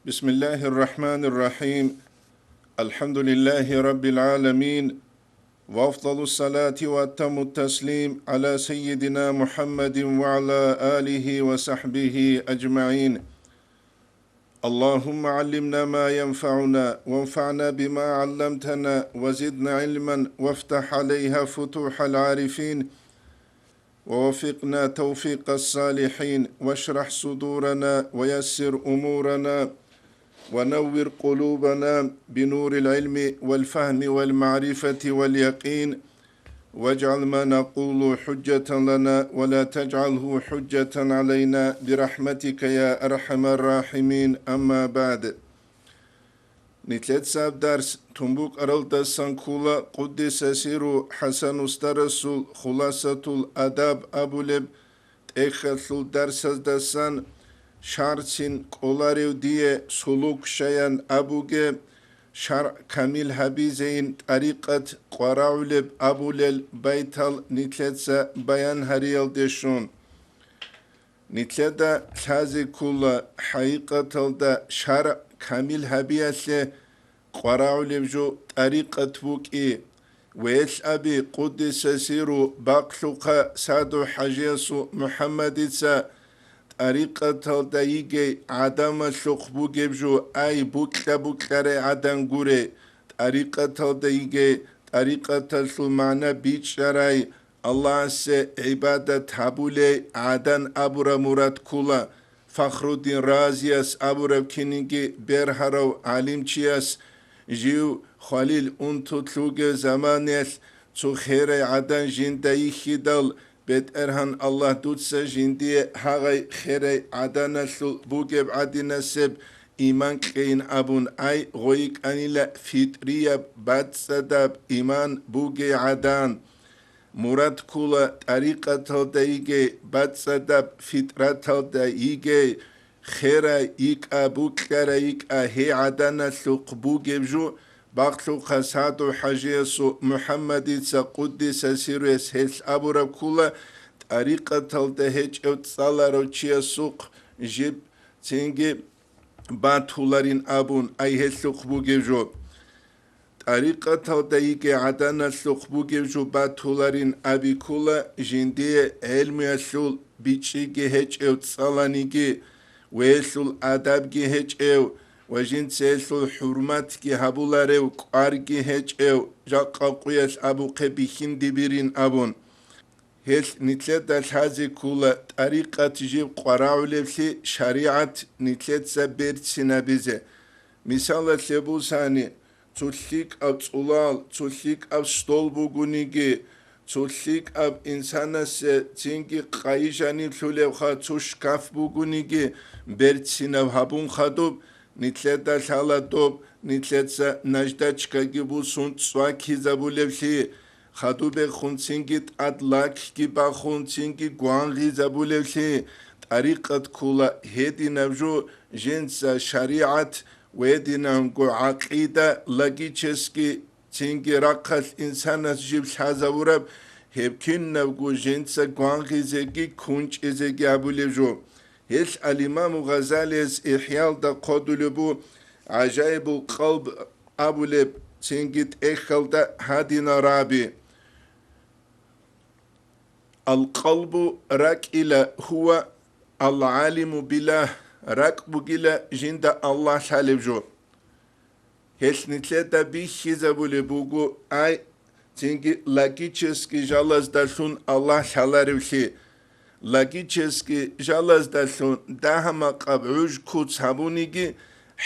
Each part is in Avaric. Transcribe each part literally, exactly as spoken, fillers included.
بسم الله الرحمن الرحيم. الحمد لله رب العالمين. وأفضل الصلاة وأتم التسليم على سيدنا محمد وعلى آله وصحبه أجمعين. اللهم علمنا ما ينفعنا وانفعنا بما علمتنا وزدنا علما وافتح عليها فتوح العارفين ووفقنا توفيق الصالحين واشرح صدورنا ويسر أمورنا ونور قلوبنا بنور العلم والفهم والمعرفة واليقين واجعل ما نقول حجة لنا ولا تجعله حجة علينا برحمتك يا أرحم الراحمين. أما بعد. Нилъеца гьаб дарс тун букӀаралдасан ккола Къуддиса сиру ХӀасан устарасул Хуласатул Адаб абулеб тӀехьалъул дарсаздасан. Шарцин кӀоларев дие сулук щаян абуге, шаргӀ камил гьабизейин тӀарикъат къварагӀулеб абулел байтал нилъеца баян гьариялде щун. Нилъеда лъазе ккола хӀакъикъаталда шаргӀ камил гьабиялъе къварагӀулеб жо тӀарикъат букӀи. Вел аби, Къуддиса сиру, бакълъухъа Саду ХӀажиясу МухӀаммадица тӀарикъаталда йигей гӀадамалъухъ бугеб жо, ай, букьа-букьарай гӀадан гурей, тӀарикъаталда йигей, тӀарикъаталъул магӀна бичӀчӀарай, Аллагьасе гӀибадат гьабулей гӀадан абураб мурад ккула. Фахруддин Разияс абураб киниги бергьарав гӀалимчияс жив хвалил унтулъ вугев заманаялъ цо херай гӀадан жинда йихьидал, БетӀергьан Аллагь, дуца жиндие гьагъай херай гӀаданалъул бугеб гӀадинасеб иман кьейин абун, ай, гъой йикӀанила фитӀрияб бацӀцӀадаб иман бугей гӀадан. Мурад ккула тӀарикъаталда йигей, бацӀцӀадаб фитӀраталда йигей, херай йикӀа, букьарай йикӀа гьей гӀаданалъухъ бугеб жо, бакълъухъа Саду ХӀажиясу МухӀаммадица, Къуддиса сируяс, гьелъ абураб ккула, тӀарикъаталда гьечӀев цӀаларав чиясухъ жиб цинги батуларин абун, ай гьелъухъ бугеб жо. ТӀарикъаталда йигей гӀаданалъухъ бугеб жо батуларин аби ккула, жиндие гӀелмуялъул бичӀчӀиги гьечӀев цӀаланиги, веялъул адабги гьечӀев ва жинцаялъул хӀурматги гьабуларев кӀварги гьечӀев, жакъа къуялъ абухъе бихьинде бирин абун. Гьелъ нилъеда лъазе ккула тӀарикъат жиб къварагӀулеблъи шаригӀат нилъеца берцинабизе. Мисалалъе бусани, цо лъикӀаб цӀулал, цо лъикӀаб стол бугониги, цо лъикӀаб инсанасе цинги къайи жаниблъулебха цо шкаф бугониги, берцинаб гьабун хадуб, нилъеда лъала доб, нилъеца наждачкаги бусун цӀвакизабулеблъи, хадубехун цинги тӀад лакги бахун цинги гвангъизабулеблъи, тӀарикъат ккула гьединаб жо, жинца шаригӀат, гьединанго гӀакъида, логически, цинги рахъалъ инсанас жиб лъазабураб, гьеб кинабго жинца гвангъизеги кунчӀизеги гьабулеб жо. Гьелъ ал-Имаму Гъазалияс ИхӀялда хъодулеб бу ГӀажаибул къалб абулеб, цинги тӀехьалда гьадина раби: «Ал-къалбу ракӀила гьува ал-гӀалиму билагь», ракӀ бугила жинда Аллагь лъалеб жо. Гьелъ нилъеда бихьизабулеб буго, ай, цинги логически жалаздалъун Аллагь лъаларевлъи. Логически жалаздалъун дагьа-макъаб гӀуж-куц гьабуниги,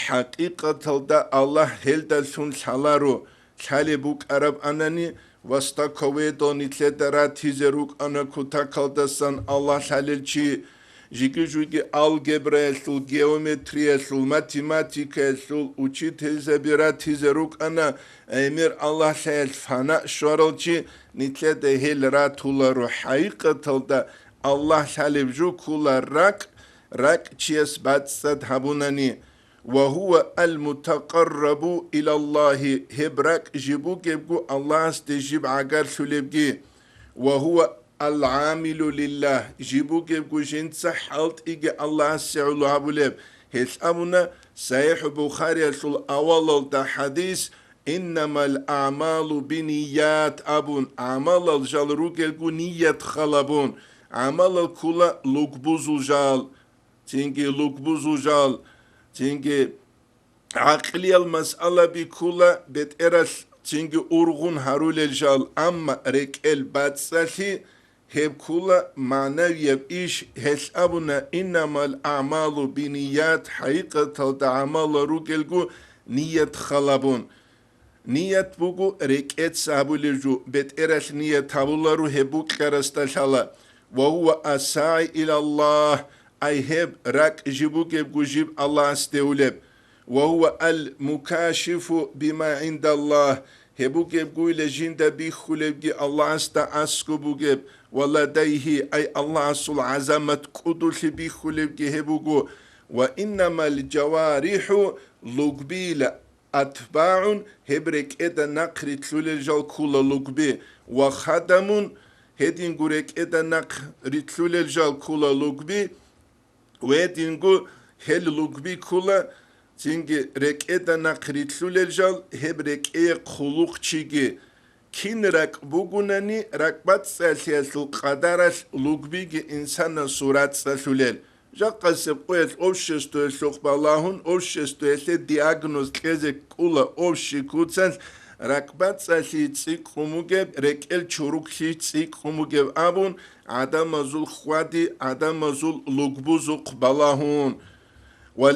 хӀакъикъаталда Аллагь гьелдалъун лъаларо, лъалеб букӀараб анани, вастаковедо нилъеда ратизе рукӀана кутакалдасан Аллагь лъалел чи, жиги-жуги алгебраялъул, геометриялъул, математикаялъул учительзаби ратизе рукӀана, гӀемер Аллагь лъаялъ фана щварал чи, нилъеда гьел ратуларо. ХӀакъикъаталда Аллагь лъалеб жо ккула ракӀ, ракӀ чияс бацӀцӀад гьабунани. «Ва гьува ал-мутакъаррабу илаллагьи», гьеб ракӀ жиб бугебго Аллагьасде жиб гӀагарлъулебги. «Ва гьува ал-гӀамилу лиллагь», жиб бугебго жинца хӀалтӀиги Аллагьасе гӀоло гьабулеб, Гьелъ абуна СахӀихӀу Бухариялъул авалалда хӀадис: «Иннамал аъмалу бинният», – абун, гӀамалал жал ругелгу ният халабун, гӀамалал ккула лугбузул жал, цинги лугбузул жал, цинги гӀакълиял масъалаби ккула бетӀералъ, цинги ургъун гьарулел жал, амма рекӀел бацӀцӀалъи гьеб ккула магӀнавияб иш. Гьелъ абуна: «Иннамал аъмалу бинният», хӀакъикъаталда гӀамалал ругелгу ният халабун. Ният буго рекӀеца гьабулев жо, бетӀералъ ният гьабуларо гьеб букьарасда лъала. «Ва гьува ассагӀи илаллагь», ай гьеб ракӀ жиб бугебго жиб Аллагьасде улеб. «Ва гьува ал-мукашифу бима гӀиндаллагь», гьеб бугебгойила жинда бихьулебги Аллагьасда аскӀоб бугеб, «ва ладайгьи», ай Аллагьасул гӀазамат кӀудулъи бихьулебги гьеб буго. «Ва иннамал жаварихӀу», лугбила, «атбагӀун», гьеб рекӀеда нахъ рилълъулел жал ккула лугби, «ва хадамун», гьединго рекӀеда нахъ рилълъулел жал ккула лугби, гьединго гьел лугби ккула, цинги рекӀеда нахъ рилълъулел жал, гьеб рекӀее хъулухъчиги. Кин ракӀ бугунани, ракӀбацӀцӀалъиялъул къадаралъ лугбиги инсанасул рацӀцӀалъулел. Жакъасеб къоялъ обществоялъухъ балагьун, обществоялъе диагноз кьезе ккула общий куцалъ, ракӀбацӀцӀалъи цӀикӀкӀун бугеб, рекӀел чуруклъи цӀикӀкӀун бугеб абун, гӀадамазул хьвади, гӀадамазул лугбузухъ балагьун. Ва,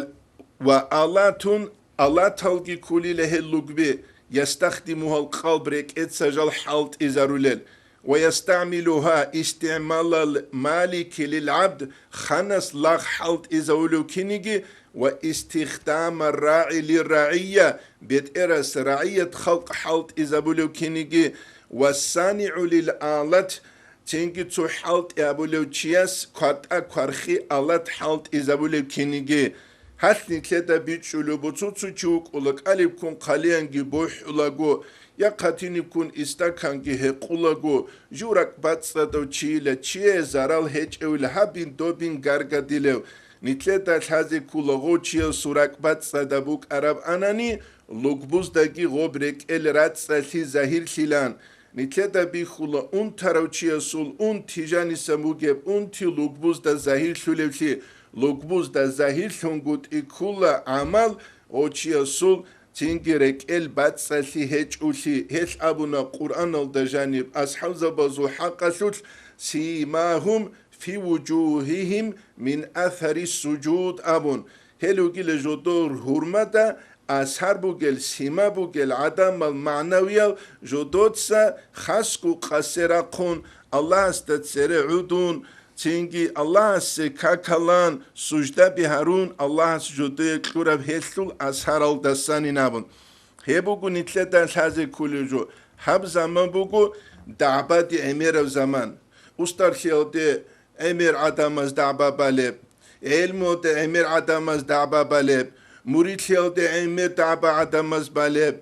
ва алатун, алаталги ккулила гьел лугби, ястахдимугьал къалб, рекӀеца жал хӀалтӀизарулел, ва ястагӀмилугьа, истигӀмалал малики лил гӀабд, ханас лагъ хӀалтӀизавулев киниги, ва истихдамар рагӀи лир рагӀия, бетӀерас рагӀият халкъ хӀалтӀизабулев киниги, ва санигӀу лил алат, цинги цо хӀалтӀи абулев чияс кватӀа-квархи алат хӀалтӀизабулев киниги. Гьалъ нилъеда бичӀчӀулеб буго, цо-цо чи вукӀула, кӀалибккун хъалиянги бухӀулаго, я хъатинибккун истаканги гьекъулаго, жив ракӀбацӀцӀадав чийила, чияе зарал гьечӀевила гьабин-добин гаргадилев. Нилъеда лъазе ккола гъов чиясул ракӀбацӀцӀадаб букӀараб анани, лугбуздаги гъоб рекӀел рацӀцӀалъи загьирлъилан. Нилъеда бихьула унтарав чиясул унти жанисан бугеб унти лугбузда загьирлъулевлъи, лугбузда загьирлъунгутӀи ккула гӀамал гъов чиясул цинги рекӀел бацӀцӀалъи гьечӀулъи. Гьелъ абуна Къуръаналда жаниб асхӀабзабазул хӀакъалъулъ: «Симагьум фи вужугьигьим мин асари суджуд», – абун. Гьел ругила жодор гьурмада асар бугел, сима бугел гӀадамал, магӀнавиял, жодоца хасго къасе рахъун, Аллагьасда цере гӀодун, цинги Аллагьасе какалан, суждаби гьарун, Аллагьас жодое кьураб гьелъул асаралдасанин абун. Гьеб буго нилъеда лъазе кколеб жо. Гьаб заман буго дагӀбаде гӀемераб заман. Устарлъиялде гӀемер гӀадамаз дагӀба балеб, гӀелмуялде гӀемер гӀадамаз дагӀба балеб, муридлъиялде гӀемер дагӀба гӀадамаз балеб,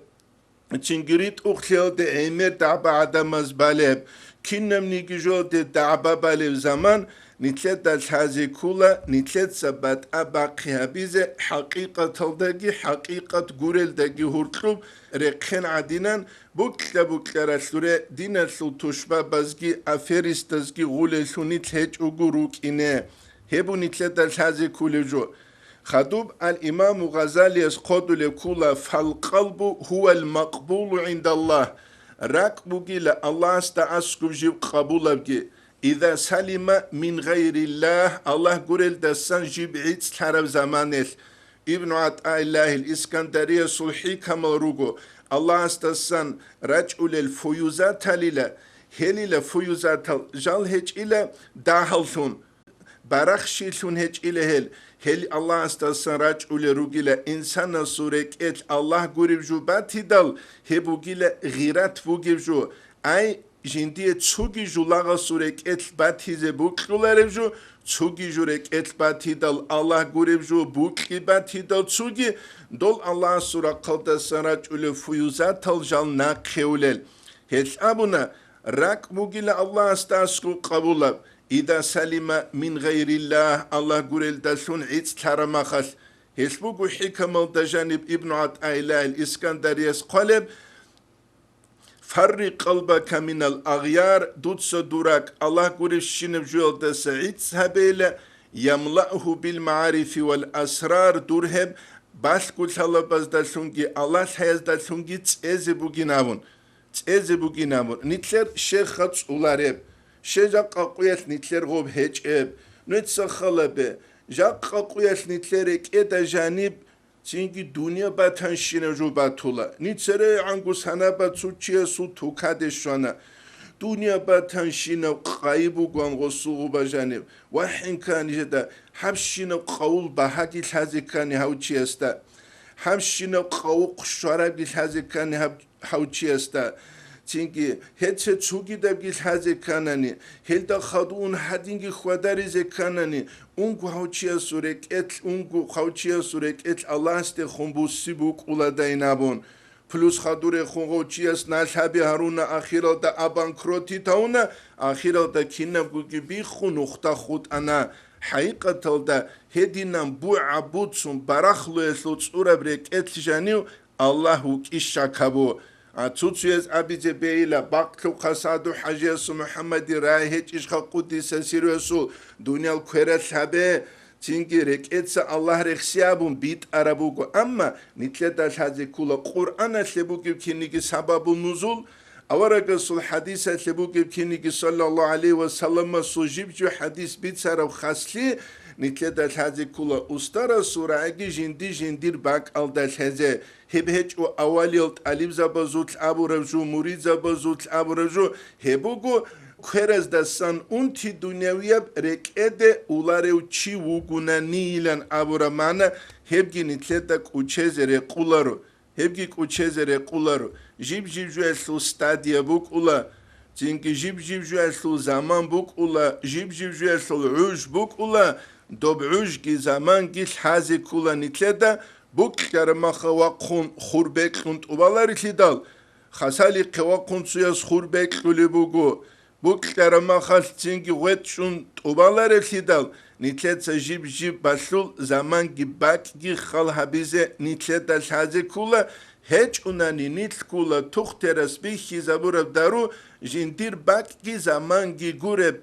цинги ритӀухълъиялде гӀемер дагӀба гӀадамаз балеб, кинабниги жоялде дагӀба балеб заман нилъеда лъазе ккола, нилъеца батӀа бахъи гьабизе хӀакъикъаталдаги хӀакъикъат гурелдаги гьоркьоб рехъен гӀадинан, букьа-букьаралъуре диналъул тушбабазги аферистазги гъулелъун нилъ гьечӀого рукӀине. Гьеб нилъеда лъазе кколеб жо. Хадуб ал-Имаму Гъазалияс хъодулеб ккола: «Фал-къалбу гьувал-макъбулу гӀиндаллагь», ракӀ бугила Аллагьасда аскӀоб жиб къабулабги. «Иза салима мин гъайриллагь», Аллагь гурелдасан жиб гӀицӀлъараб заманелъ. Ибну ГӀатӀаиллагьил Искандариясул хӀикамал руго, Аллагьасдасан рачӀулел фуюзаталила, гьелила фуюзатал жал гьечӀила дагьаллъун, барахщилъун гьечӀила гьел, гьел Аллагьасдасан рачӀулел ругила. Инсанасул рекӀелъ Аллагь гуреб жо батидал, гьеб бугила гъират бугеб жо. Ай, жиндие цоги жо лагъасул рекӀелъ батизе бокьулареб жо, цоги жо рекӀелъ батидал, Аллагь гуреб жо бокьи батидал цоги, дол Аллагьасул рахъалдасан рачӀулев фуюзатал жал нахъеулел. Гьелъ абуна, ракӀ бугила Аллагьасда аскӀоб къабулаб, «Иза салима мин гъайриллагь», Аллагь гурелдалъун гӀицӀлъараб махалъ. Гьелъ буго хӀикамалда жаниб Ибну ГӀатаиллагьил Искандарияс хъвалеб: «Фаррикъ къалбака минал агъяр», дуца дур ракӀ Аллагь гуребщинаб жуялдаса гӀицӀ гьабейила, «ямлаъгьу бил магӀарифи вал асрар», дур гьеб балъголъалабаздалъунги Аллагь лъаяздалъунги цӀезе бугин абун. ЦӀезе бугин абун, нилъер щерха цӀулареб, щай жакъа къуялъ нилъер гъоб гьечӀеб, нуца халабе, жакъа къуялъ нилъер рекӀеда жаниб, цинги дунъя батанщинаб жо батула. НицерегӀанго санаба цо чиясул тукаде щвана. Дунъя батанщинаб къайи бугоан гъосул гъоба жаниб. ВахӀинка нижеда, гьабщинаб къавул багьаги лъазе ккани гьав чиясда. Гьабщинаб къавухъ щвараги лъазе ккани гьаб гьав чиясда. Цинги гьеце цогидабги лъазе кканани, гьелда хадуун гьадинги хьвадаризе кканани, унго гьав чиясул рекӀелъ, унго гьав чиясул рекӀелъ Аллагьасдехун буссиб букӀуладайин абун. Плюс хадурехун гъов чияс налъаби гьаруна, ахиралда абанкротит гьавуна, ахиралда кинабгоги биххун нухда хутӀана. ХӀакъикъаталда гьединан бугӀа буцун барахлуялъул цӀураб рекӀелъ жанив Аллагь вукӀищ шак гьабу. А цуцуяз абизе бейила, бакълъухъа СагӀду-хӀажиясул МухӀаммадил рай гьечӀищха къуддиса сирругьу дуниял квералъ гьабе, цинги рекӀеца Аллагь рехси абун битӀараб буго. Амма нилъеда лъазе ккола Къуръаналъе бугеб кинниги сабабул нузул, аварагасул хӀадисалъе бугеб кинниги саллаллагьу гӀалайгьи ва салламасул жиб-жиб хӀадис бицараб хаслъи, нилъеда лъазе ккола устарасул рагӀиги жинди-жиндир бакӀалда лъезе. Гьеб гьечӀо авалиял тӀалибзабазулъ абураб жо, муридзабазулъ абураб жо, гьеб буго, квераздасан унти дунявияб рекӀеде уларев чи вугунанийилан абураб магӀна, гьебги нилъеда кӀучезе рекъоларо, гьебги кӀучезе рекъоларо, жиб-жиб жуялъул стадия букӀула, цинги жиб-жиб жуялъул заман букӀула, жиб-жиб жуялъул гӀуж букӀула, доб гӀужги заманги лъазе ккула нилъеда, букьараб маха вахъун хур бекьун тӀубаларелъидал, хасалихъе вахъун цояс хур бекьулеб буго, букьараб махалъ цинги гъветӀ чӀун тӀубаларелъидал, нилъеца жиб-жиб балъул заманги бакӀги хал гьабизе нилъеда лъазе ккула, гьечӀунани нилъ ккула тухтерас бихьизабураб дару, жиндир бакӀги заманги гуреб.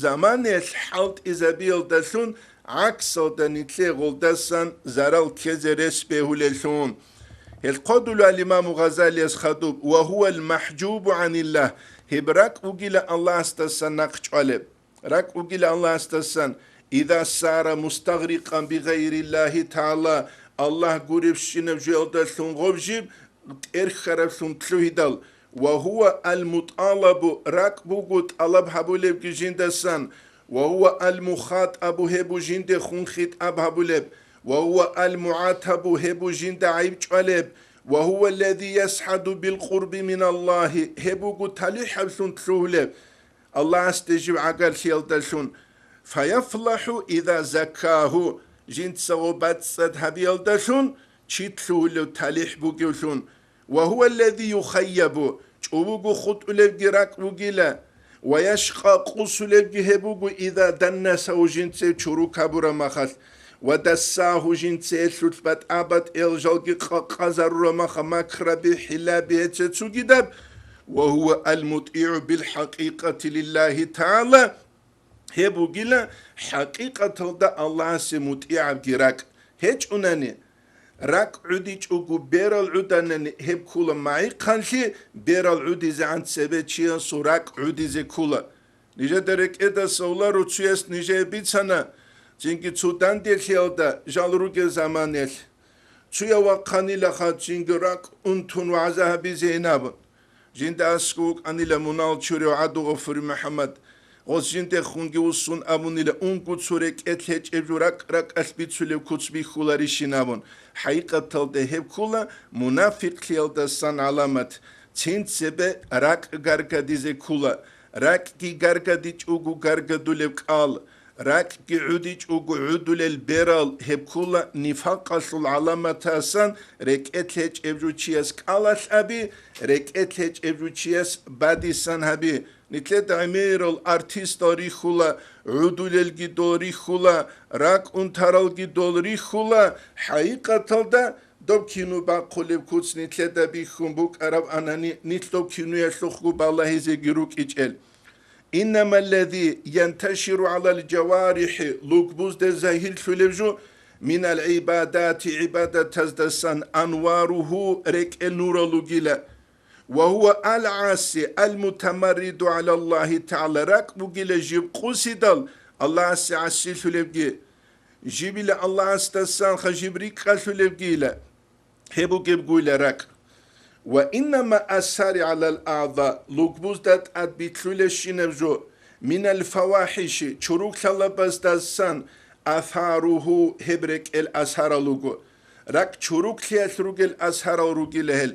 Заманаялъ хӀалтӀизабиялдалъун гӀаксалда нилъее гъолдасан зарал ккезе рес бегьулелъул. Гьел хъодулел имаму Гъазалияс хадуб: «Ва гьувал махӀжубу гӀаниллагь», гьеб ракӀ вугила Аллагьасдасан нахъчӀвалеб. РакӀ вугила Аллагьасдасан, «иза сара мустагърикъан бигъайриллагьи тагӀала», Аллагь гуребщинаб жуялдалъун гъоб жиб тӀерхьараблъун лъугьидал, «ва гьува ал-мутӀалабу», ракӀ буго тӀалаб гьабулебги жиндасан, «ва гьува ал-мухатӀабу», гьеб бу жиндехун хитӀаб гьабулеб, «ва гьува ал-мугӀатабу», гьеб бу жинда гӀайиб чӀвалеб, «ва гьува аллази ясхӀаду билкъурби миналлагьи», гьеб буго талихӀаблъун лъугьулеб. Аллагьасде жив гӀагарлъиялдалъун, «фаяфлахӀу иза заккагьу», жинцаго бацӀцӀад гьабиялдалъун, чи лъугьулев талихӀ бугевлъун, «ва гьува аллази юхайябу», чӀобого хутӀулевги ракӀ вугила, «ва яшкъа», къусулевги гьеб буго, «иза даннасагьу», жинцев чурукабураб махалъ, «ва дассагьу», жинцеялъулъ батӀа-батӀиял жалги къакъазарураб маха макраби, хӀилаби гьеце цугидаб, «ва гьува ал-мутӀигӀу билхӀакъикъати лиллагьи тагӀала», гьеб бугила хӀакъикъаталда Аллагьасе мутӀигӀабги ракӀ. ГьечӀунани, ракӀ гӀудичӀого берал гӀуданани, гьеб ккула магӀихъанлъи, берал гӀудизегӀан цебе чиясул ракӀ гӀудизе ккула. Нижеда рекӀедаса улару цуяс нижее бицана, цинги цо данделъиялда жал ругел заманаялъ. Цуя вахъанилаха цинги ракӀ унтун вагӀза гьабизе инаб. Жинда аскӀов вукӀанила мунал чурив ГӀадугъафури МухӀаммад. Гъос жиндехунги вуссун абунила, унго цо рекӀелъ гьечӀеб жо ракӀ-ракӀалъ бицулеб куц бихьуларищин абун. ХӀакъикъаталда гьеб ккула мунафикълъиялдасан гӀаламат. Цин цебе ракӀ гаргадизе ккула. РакӀги гаргадичӀого гаргадулеб кӀал. РакӀги гӀудичӀого гӀудулел берал, гьеб ккула нифакъалъул гӀаламатасан рекӀелъ гьечӀеб жо чияс кӀалалъ аби, рекӀелъ гьечӀеб жо чияс бадисан гьаби. Нилъеда гӀемерал артистал рихьула, гӀудулелги дол рихьула, ракӀ унтаралги дол рихьула, хӀакъикъаталда доб кино бахъулеб куц нилъеда бихьун букӀараб анани, нилъ доб киноялъухъго балагьизеги рукӀичӀел. Иннама аллази янташиру гӀалал жаварихӀи, лугбузда загьирлъулеб жо, минал гӀибадати, гӀибадатаздасан, анваруху, рекӀел нурал ругила. Ва гьува ал-гӀаси ал-мутамарриду гӀала Аллагьи тагӀала, ракӀ бугила жиб къусидал Аллагьасе гӀасилъулебги, жибила Аллагьасдасанха жиб рикӀкӀалъулебгийила, гьеб бугебгуйила ракӀ. Ва иннама асари гӀалал агъза, лугбузда тӀад битлъулебщинаб жо, минал фавахӀиши, чурук лъалабаздасан, асаруху, гьеб рекӀел асарал руго. РакӀ чуруклъиялъ ругел асарал ругила гьел.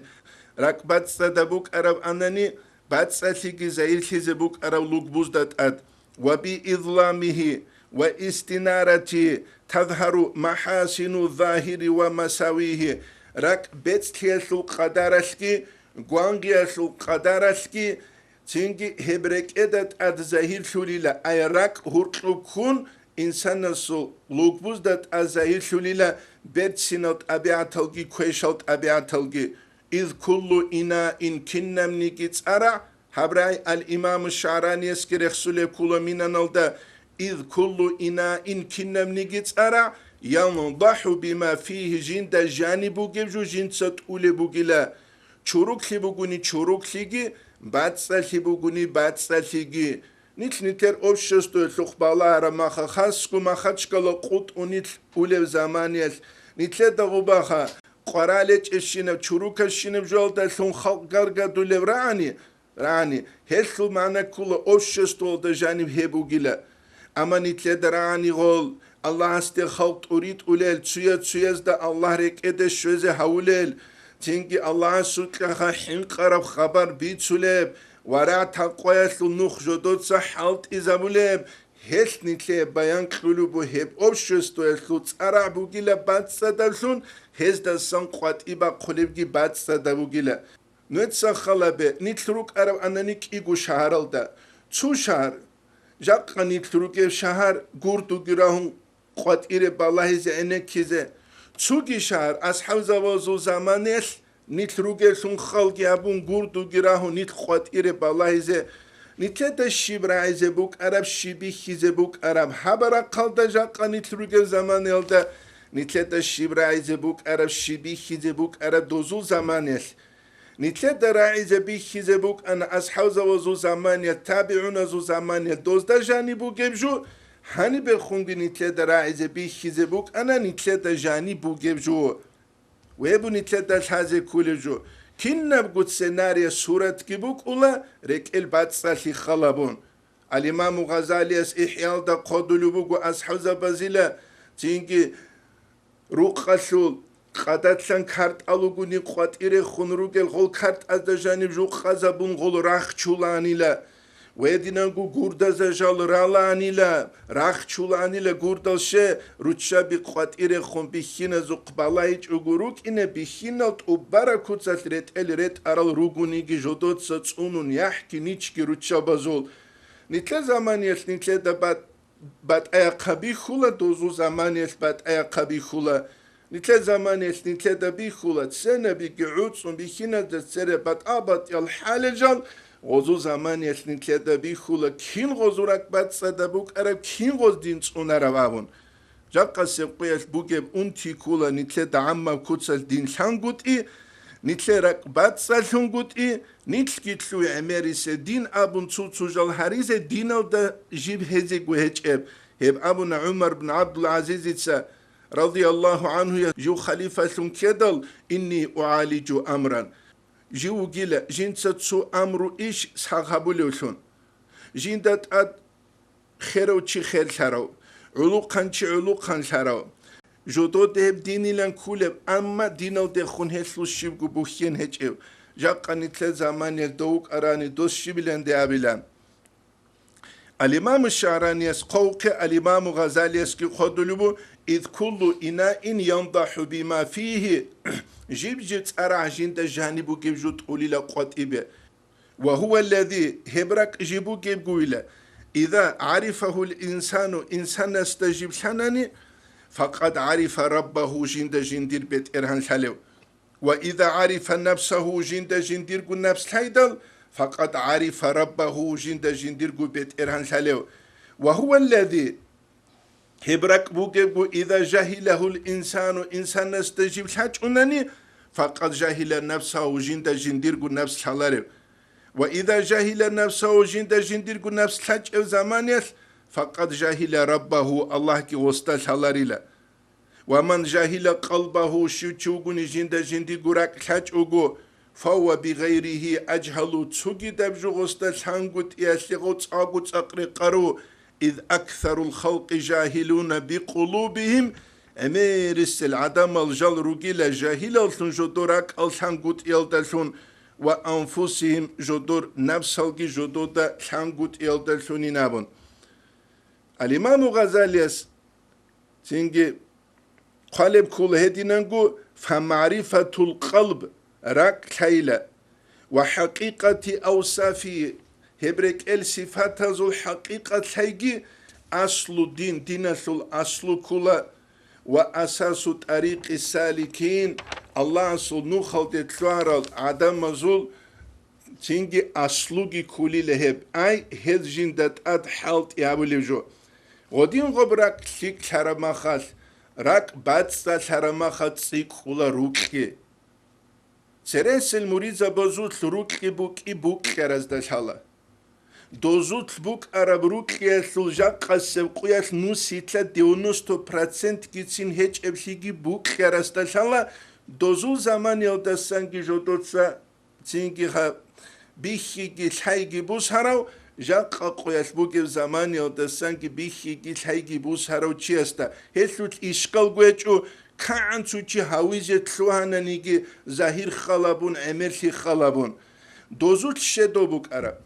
РакӀ бацӀцӀадаб букӀараб анани, бацӀцӀалъиги загьирлъизе букӀараб лугбузда тӀад, ва би изламихи ва истинарати тазгьару махӀасину загьири ва масавихи, ракӀ бецӀлъиялъул къадаралъги, гвангъиялъул къадаралъги, цинги гьеб рекӀеда тӀад загьирлъулила, ай ракӀ гьуркьуб ккун, инсанасул лугбузда тӀад загьирлъулила берцинал тӀабигӀаталги квешал тӀабигӀаталги. Из куллу инаин, кинабниги цӀарагӀ, гьаб рагӀи ал-Имаму ШагӀраниясги рехсулеб ккола минаналда, из куллу инаин, кинабниги цӀарагӀ, яндахӀу бима фигьи, жинда жаниб бугеб жо жинца тӀулеб бугила. Чуруклъи бугони чуруклъиги, бацӀцӀалъи бугони бацӀцӀалъиги. Нилъ-нилъер обществоялъухъ балагьараб маха хасго Махачкала къутӀун нилъ улеб заманиялъ, нилъеда гъубаха къварал гьечӀебщинаб, чурукабщинаб жоялдалъун халкъ гаргадулеб рагӀани, рагӀани, гьелъул магӀна ккола обществоялда жаниб гьеб бугила. Амма нилъеда рагӀани гъол, Аллагьасде халкъ тӀуритӀулел, цуя-цуязда Аллагь рекӀеде щвезе гьавулел, цинги Аллагьасукьаха хӀинкъараб хабар бицулеб ва рагӀ-такъваялъул нух жодоца хӀалтӀизабулеб, гьелъ нилъее баян кьулеб буго гьеб обществоялъул цӀарагӀ бугила бацӀцӀадавлъун, гьездасан къватӀи бахъулебги бацӀцӀадаб бугила. Нужеца хал гьабе, нилъ рукӀараб анани кӀиго шагьаралда. Цо шагьар, жакъа нилъ ругеб шагьар, гурдуги рагьун къватӀире балагьизе гӀенеккизе. Цоги шагьар, асхӀабзабазул заманаялъ нилъ ругеллъун халги гьабун, гурдуги рагьун нилъ къватӀире балагьизе. Нилъеда щиб рагӀизе букӀараб, щиб бихьизе букӀараб, гьаб рахъалда жакъа нилъ ругеб заманаялда нилъеда щиб рагӀизе букӀараб, щиб бихьизе букӀараб дозул заманаялъ. Нилъеда рагӀизе бихьизе букӀана асхӀабзабазул заманиялъ, табигӀуназул заманиялъ дозда жаниб бугеб жо, гьанибехунги нилъеда рагӀизе бихьизе букӀана нилъеда жаниб бугеб жо. Гьеб нилъеда лъазе кколеб жо. Кинабго сценария суратги букӀула, рекӀел бацӀцӀалъи хал гьабун. Ал-Имаму Гъазалияс ИхӀялда хъодулеб буго асхӀабзабазила, цинги рукъалъул къадатлъан картӀал ругони къватӀирехун ругел гъол картӀазда жаниб жукъазабун гъол рахчуланила. Гьединанго гурдазда жал раланила, рахчуланила гурдал ще, руччаби къватӀирехун бихьиназухъ балагьичӀого рукӀине, бихьинал тӀубараб куцалъ ретӀел ретӀарал ругониги жодоца цӀунун яхӀги ничги руччабазул. Нилъер заманиялъ нилъеда бат-, батӀаяхъа бихьула, дозул заманиялъ батӀаяхъа бихьула. Нилъер заманиялъ нилъеда бихьула, ценабиги гӀуцӀун бихьиназда цере батӀа-батӀиял хӀалел жал, гъозул заманиялъ нилъеда бихьула, кин гъозул ракӀ бацӀцӀадаб букӀараб, кин гъоз дин цӀунараб абун. Жакъасеб къуялъ бугеб унти ккола нилъеда гӀаммаб куцалъ дин лъангутӀи, нилъер ракӀ бацӀцӀалъунгутӀи, нилъги лъугӀи гӀемерисе дин абун цо-цо жал гьаризе диналда жиб гьезего гьечӀеб. Гьеб абуна ГӀумар бин ГӀабдул-ГӀазизица, радияллагьу гӀанхуя, жив халифалъун ккедал, инни угӀалижу амран. Жив вугила, жинца цо амру иш сагъ гьабулевлъун. Жинда тӀад херав чи херлъарав, гӀулухъан чи гӀулухъанлъарав. Жододе гьеб динилан кколеб, амма диналдехун гьелъул щибго бухьен гьечӀев, жакъа нилъер заманиялда вукӀарани дос щибиланде абилан. Ал-Имаму ШагӀранияс хъвавухъе, Ал-Имаму Гъазалиясги хъодулеб бу, «Из куллу инаин яндахӀу бима фигьи», жиб-жиб цӀарагӀ жинда жаниб бугеб жо тӀулила къватӀибе. Ва гьува аллази, гьеб ракӀ жиб бугебгойила, иза гӀарифагьул инсану, инсанасда жиб лъанани, факъад гӀарифа раббагьу, жинда жиндир БетӀергьан лъалев. Ва иза гӀарифа нафсагьу, жинда жиндирго нафс лъайдал, факъад гӀарифа раббагьу, жинда жиндирго БетӀергьан лъалев. Ва гьува аллази, гьеб ракӀ бугебго, иза жагьилагьул инсану, инсанасда жиб лъачӀунани, факъад жагьила нафсагьу, жинда жиндирго нафс лъаларев. Ва иза жагьила нафсагьу, жинда жиндирго нафс лъачӀев заманиялъ, факъад жагьила раббагьу, Аллагьги гъосда лъаларила. Ва ман жагьила къалбагьу, щив чи вугони жинда жиндирго ракӀ лъачӀого, фавва бигъайригьи ажгьалу, цогидаб жо гъосда лъангутӀиялъе гъоцӀаго цӀакъ рекъару, из аксарул халкъи жагьилуна бикъулубигьим, гӀемерисел гӀадамал жал ругила жагьилаллъун жодор ракӀал лъангутӀиялдалъун ва анфусигьим, жодор напсалги жодода лъангутӀиялдалъунин абун. Ал-Имаму Гъазалияс цинги хъвалеб ккола гьединанго: «Фамагърифатул къалб», ракӀ лъайила, «ва хӀакъикъати авсафи», гьеб рекӀел сифатазул хӀакъикъат лъайги, «аслу дин», диналъул аслу ккола, «ва асасу тӀарикъи саликин», Аллагьасул нухалде лъугьарал гӀадамазул цинги аслуги кколила гьеб, ай, гьез жинда тӀад хӀалтӀи гьабулев жо. Гъодин гъоб ракӀ лъикӀлъараб махалъ, ракӀ бацӀцӀалъараб махалъ цӀикӀкӀула рукьги. Цересел муридзабазулъ рукьги букӀи букьаразда лъала. Дозулъ букӀараб рукьиялъул жакъасеб къуялъ нусилъа девяносто процентгицин гьечӀеблъиги букьарасда лъала, дозул заманиялдасанги жодоца цинги гьаб бихьиги лъайги бусарав, жакъа къуялъ бугеб заманиялдасанги бихьиги лъайги бусарав чиясда. Гьелъул ишкал гьечӀо, кагӀан цо чи гьавизе лъугьананиги, загьир халабун, гӀемерлъи халабун. Дозулъ щедо букӀараб.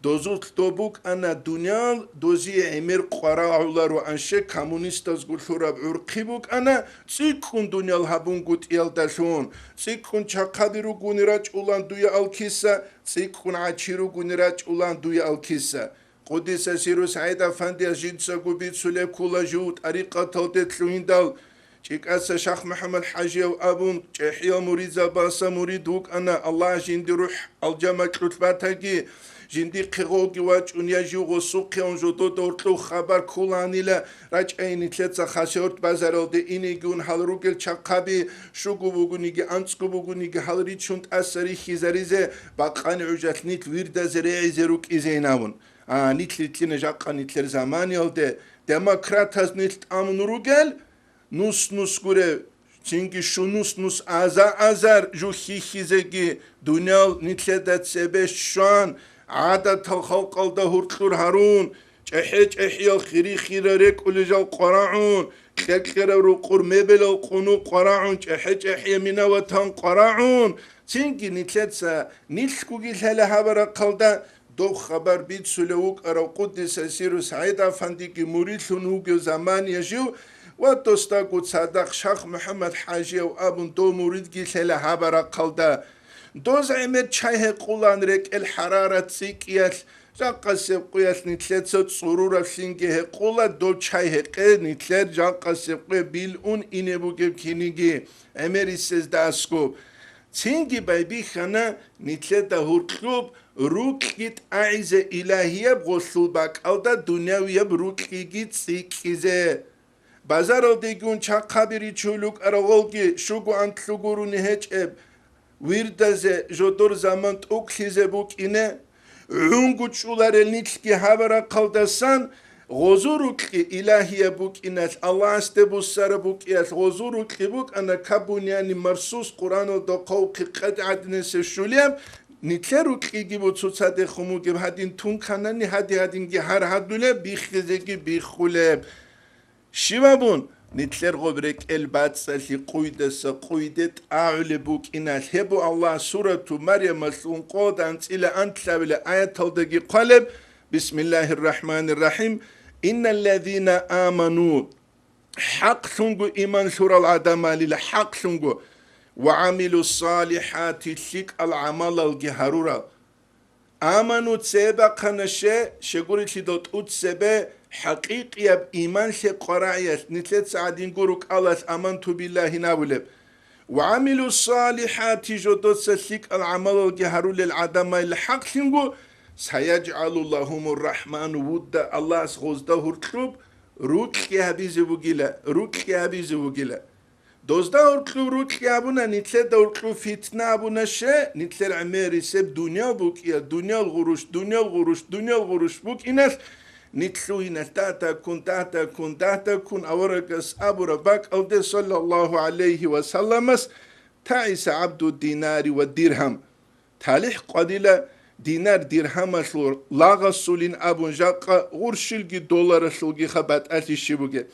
Дозулъ доб букӀана дуниял, дозие гӀемер къварагӀуларо анше коммунистазго лъураб гӀурхъи букӀана, цӀикӀкӀун дуниял гьабунгутӀиялдалъун, цӀикӀкӀун чахъаби ругони рачӀулан дуе алкиса, цӀикӀкӀун гӀачи ругони рачӀулан дуе алкиса. Къудиса сиру СагӀид Афандияс жинцаго бицулеб ккола жив тӀарикъаталде лъугьиндал, ЧӀикӀаса Шах МухӀаммад ХӀажияв абун, чӀехӀиял муридзабаса мурид вукӀана, Аллагь жинди рухӀ алжамакьулъ батаги, жиндихъе гъоги вачӀун, я жив гъосухъе ун жодода гьоркьов хабар кколанила, рачӀайин нилъеца Хасавюрт базаралде инеги ун гьал ругел чахъаби, щуго бугониги, анцӀго бугониги гьал ричун тӀаса рихьизаризе, бакъани гӀужалъ нилъ вирдазе регӀизе рукӀизейин абун. А, нилъ рикьина жакъа нилъер заманиялде, демократаз нилъ тӀамун ругел, нус-нус гурев, цинги щунус-нус аза-азар жу хьихьизеги, дуниял нилъеда цебе щван, гӀадатал халкъалда гьуркьур гьарун, чӀехӀе-чӀехӀиял хири-хира рекӀулел жал къварагӀун, кьеркьераб рукъур мебелал къунукъ къварагӀун, чӀехӀе-чӀехӀиял мина-ватан къварагӀун, цинги нилъеца нилъгуги лъала гьабарахъалда, доб хабар бицулев вукӀарав Къуддиса сиру СагӀид Афандиги муридлъун вугев замания жив ва досдаго цадахъ Шах МухӀаммад ХӀажияв абун дов муридги лъела гьабарахъалда. Доз гӀемер чай гьекъулан рекӀел хӀарарат цӀикӀкӀиялъ, жакъасеб къуялъ нилъеца цӀурураблъинги гьекъула, дов чай гьекъе нилъер жакъасеб къуе билун ине бугеб киниги гӀемерисезда аскӀоб. Цинги байбихьана нилъеда гьуркьуб рукьги тӀагӀизе, илагьияб гъолъул бакӀалда дунявияб рукьиги цӀикӀкӀизе. Базаралдеги ун чахъаби ричулев вукӀарав гъолги щуго анлъго гурони гьечӀеб, вирдазе жодор заман тӀокӀлъизе букӀине, гӀунгучӀуларел нилъги гьабарахъалдасан, гъозу рукьи илагьияб букӀиналъ, Аллагьасде буссараб букӀиялъ гъозу рукьи букӀана кабуняни марсус Къуръаналда хъвавухъе къед гӀадинасеб щулеб, нилъер рукьиги буцуцадехун бугеб гьадин тунканани гьади-гьадинги гьар гьадулеб, биххизеги биххулеб. Щибабун, нилъер гъоб рекӀел бацӀцӀалъи къуйдаса къуйде тӀагӀулеб букӀиналъ, гьеб буго Аллагь Сурату Марямалъ ункъода анцӀила анлъабила аяталдаги хъвалеб: «Бисмиллагьир рахӀманир рахӀим. Инналлазина аману», хӀакълъунго иман лъурал гӀадамалила, хӀакълъунго, «ва гӀамилу салихӀати», лъикӀал гӀамалалги гьарурал. Аману цебе бахъана, ще, щегурелъидал тӀуцебе хӀакъикъияб иманлъе къварагӀиялъ, нилъеца гӀадин гуро кӀалалъ аманту биллагьин абулеб. Ва гӀамилу салихӀати, жодоца лъикӀал гӀамалалги гьарулел гӀадамайилла хӀакълъинго, саяжгӀалу лагьумур рахӀману вудда, Аллагьас гъозда гьоркьоб рукьи гьабизе вугила, рукьи гьабизе вугила. Дозда гьоркьоб рукьи абуна, нилъеда гьоркьоб фитна абуна, ще, нилъер гӀемерисеб дуниял букӀиялъ, дуниял гъурущ, дуниял гъурущ, дуниял гъурущ букӀиналъ, нилъ лъугьиналъ дагьдаккун, дагьдаккун, дагьдаккун аварагас абураб бакӀалде, саллаллагьу гӀалайгьи ва салламас, таиса гӀабду динари ва диргьам. ТалихӀ къвадила динар-диргьамалъул лагъасулин абун, жакъа гъурщилги долларалъулгиха батӀалъи щиб бугеб.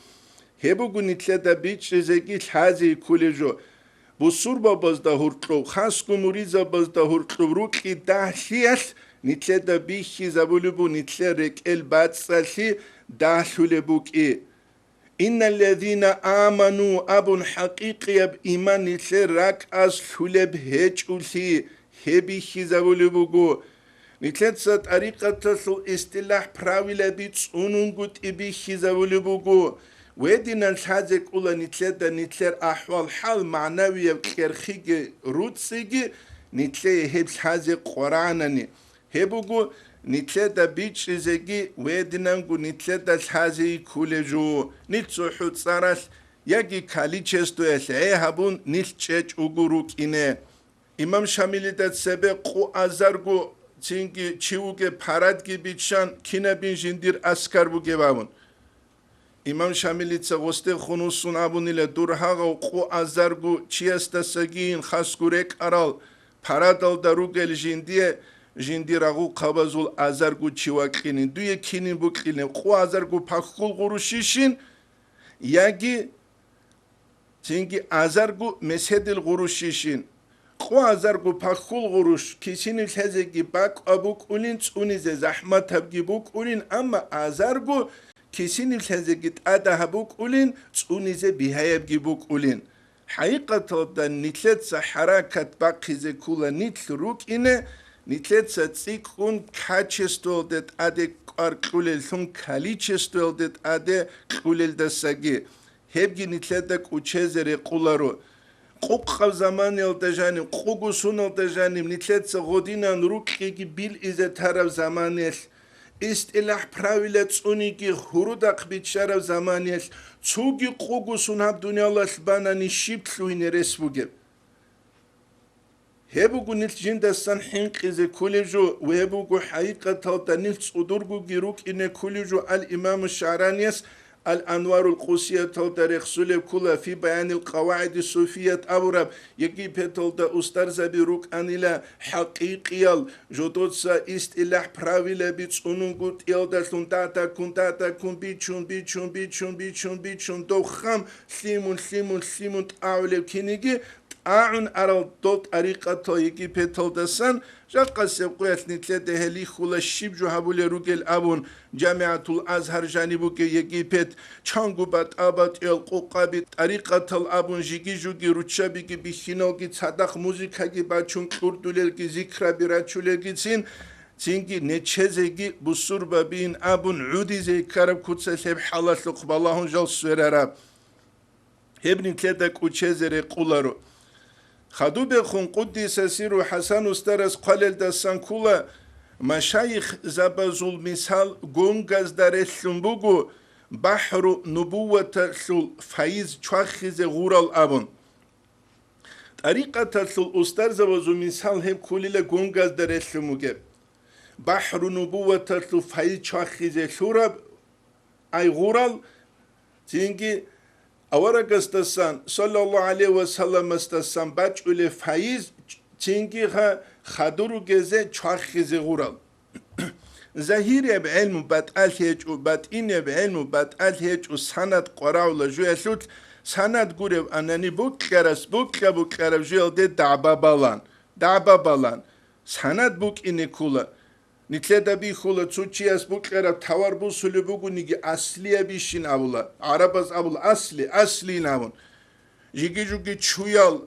Гьеб буго нилъеда бичӀчӀизеги лъазе кколеб жо. Бусурбабазда гьоркьоб, хасго муридзабазда гьоркьоб рукьи дагьлъиялъ нилъеда бихьизабулеб буго нилъер рекӀел бацӀцӀалъи дагьлъулеб букӀи. Инналлазина аману абун, хӀакъикъияб иман нилъер ракӀалъ лъулеб гьечӀолъи, гьеб бихьизабулеб буго. Нилъеца тӀарикъаталъул истилахӀ правилаби цӀунунгутӀи бихьизабулеб буго. Гьединан лъазе кӀола нилъеда нилъер ахӀвал-хӀал, магӀнавияб кьерхиги руцӀцӀиги нилъее гьеб лъазе къварагӀанани. Гьеб буго нилъеда бичӀчӀизеги гьединанго нилъеда лъазе кколеб жо, нилъ цохӀо цӀаралъ яги количествоялъ гӀей гьабун нилъ чӀечӀого рукӀине. Имам Шамилида цебе къо азарго цинги чи вугеб парадги биччан, кинабин жиндир аскар бугеб абун. Имам Шамилица гъосде хунусун абунила: дур гьагъав къо азарго чиясдасагийин хасго рекӀарал парадалда ругел жиндие, жиндир рагъухъабазул азарго чи вакьинин, дуе кинин букьинеб, къо азарго пахьул гъурущищин, яги цинги азарго меседил гъурущищин. Къо азарго пахьул гъурущ кисинив лъезеги бакӀа букӀулин, цӀунизе захӀматабги букӀулин, амма азарго кисинив лъезеги тӀадагьаб букӀулин, цӀунизе бигьаябги букӀулин. ХӀакъикъаталда нилъеца хӀаракат бахъизе ккола нилъ рукӀине, нилъеца цӀикӀкӀун качествоялде тӀаде кӀвар кьулеллъун количествоялде тӀаде кьулелдасаги. Гьебги нилъеда кӀучезе рекъоларо. Къукъаб заманиялда жаниб, къугу суналда жаниб нилъеца гъодинан рукьиги билизе тараб заманиялъ, истилахӀ правила цӀуниги гьурудахъ биччараб заманиялъ, цоги къугу сун гьаб дуниялалъ банани щиб лъугьине рес бугеб? Гьеб буго нилъ жиндасан хӀинкъизе кколеб жо, ва гьеб буго хӀакъикъаталда нилъ цӀудургоги рукӀине кколеб жо. Ал-Имаму ШагӀранияс Ал-Анварул Къусияталда рехсулеб ккола, фи баянил къавагӀиди суфият абураб, Египеталда устарзаби рукӀанила хӀакъикъиял, жодоца истилахӀ правилаби цӀунунгутӀиялдалъун дагьдаккун, дагьдаккун, бичун, бичун, бичун, бичун, бичун, дов хам лъимун, лъимун, лъимун тӀагӀулеб киниги, тӀагӀун арал дол тӀарикъатал Египеталдасан, жакъасеб къоялъ нилъеда гьелихьула щиб жо гьабулел ругел абун, ЖамигӀатул Азгьар жаниб бугеб Египет, чанго батӀа-батӀиял къокъаби, тӀарикъатал абун жиги-жуги руччабиги бихьиналги, цадахъ музыкаги бачун, кьурдулелги зикраби рачулелгицин, цинги нечезеги бусурбабиин абун гӀудизе ккараб куцалъ гьеб хӀалалъухъ балагьун жал сверараб. Гьеб нилъеда кӀучезе рекъоларо. Хадубехун, къуддиса сирругьу, ХӀасан устарас хъвалелдасан ккола, машайихзабазул мисал гонгазда релълъун буго, бахӀру нубувваталъул файз чвахизе гъурал абун. ТӀарикъаталъул устарзабазул мисал гьеб кколила гонгазда релълъун бугеб. БахӀру нубувваталъул файз чвахизе лъураб, ай гъурал, цинги аварагасдасан, саллаллагьу гӀалайгьи ва салламасдасан бачӀулеб файз, цинги ха-, хадур ругезе чвахизе гъурал. Загьирияб гӀелму батӀалъи гьечӀо, батӀинияб гӀелму батӀалъи гьечӀо, санад къварагӀула жуялъулъ, санад гуреб анани букьарас букьа-букьараб жуялде дагӀба балан, дагӀба балан, санад букӀине ккола. Нилъеда бихьула, цо чияс букьараб тавар бусулеб бугониги, аслиябищин абула. ГӀарабаз абула, асли, аслин абун. Жиги-жуги чуял,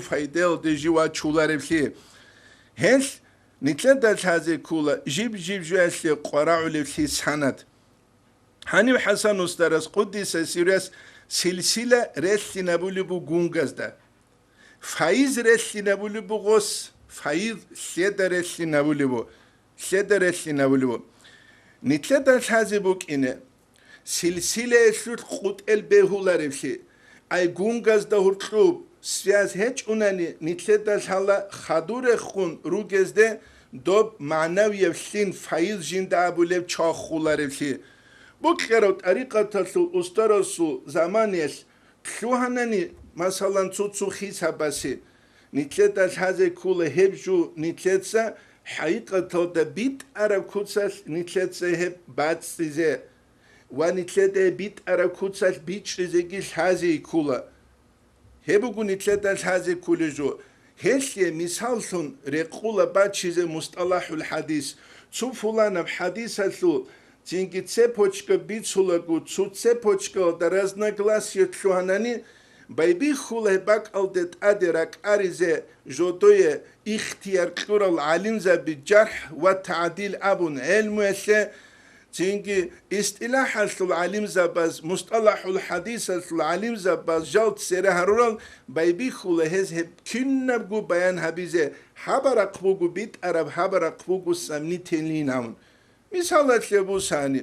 пайдаялде жив вачуларевлъи. Гьелъ нилъеда лъазе ккола жиб-жиб жоялъе къварагӀулевлъи санад. Гьанив ХӀасан устарас, къуддиса сирругьу, силсила релълъинабулеб буго гунгазда. Файз релълъинабулеб буго гъос, файз лъеда релълъинабулеб бу-, лъеда релълъинабулеб бу. Нилъеда лъазе букӀине, силсилаялъулъ къутӀел бегьуларевлъи, ай гунгазда гьоркьоб связь гьечӀунани, нилъеда лъала хадур рехун ругезде доб магӀнавияб лъин файз жинда абулеб чвахуларевлъи. Букьарав тӀарикъаталъул устарасул заманиялъ лъугьанани, масалан, цо-цо хисабасе, нилъеда лъазе ккола гьеб жо нилъеца хӀакъикъаталда битӀараб куцалъ нилъеца гьеб бацӀцӀизе ва нилъеда гьеб битӀараб куцалъ бичӀчӀизеги лъазе ккола. Гьеб буго нилъеда лъазе кколеб жо. Гьелъие мисаллъун рекъула бачизе мусталахӀул хӀадис. Цо пуланаб хӀадисалъул цинги цепочка бицулаго, цо цепочкаялда разногласие лъугьанани, байбихьула гьеб бакӀалде тӀаде ракӀаризе жодое ихтияр кьурал гӀалимзаби, жархӀ ва тагӀдил абун гӀелмуялъе, цинги истилахӀалъул гӀалимзабаз, мусталахӀул хӀадисалъул гӀалимзабаз жал цере гьарурал, байбихьула гьез гьеб кинабго баян гьабизе, гьабарахъ буго битӀараб, гьабарахъ буго сомнительный абун. Мисалалъе бусани,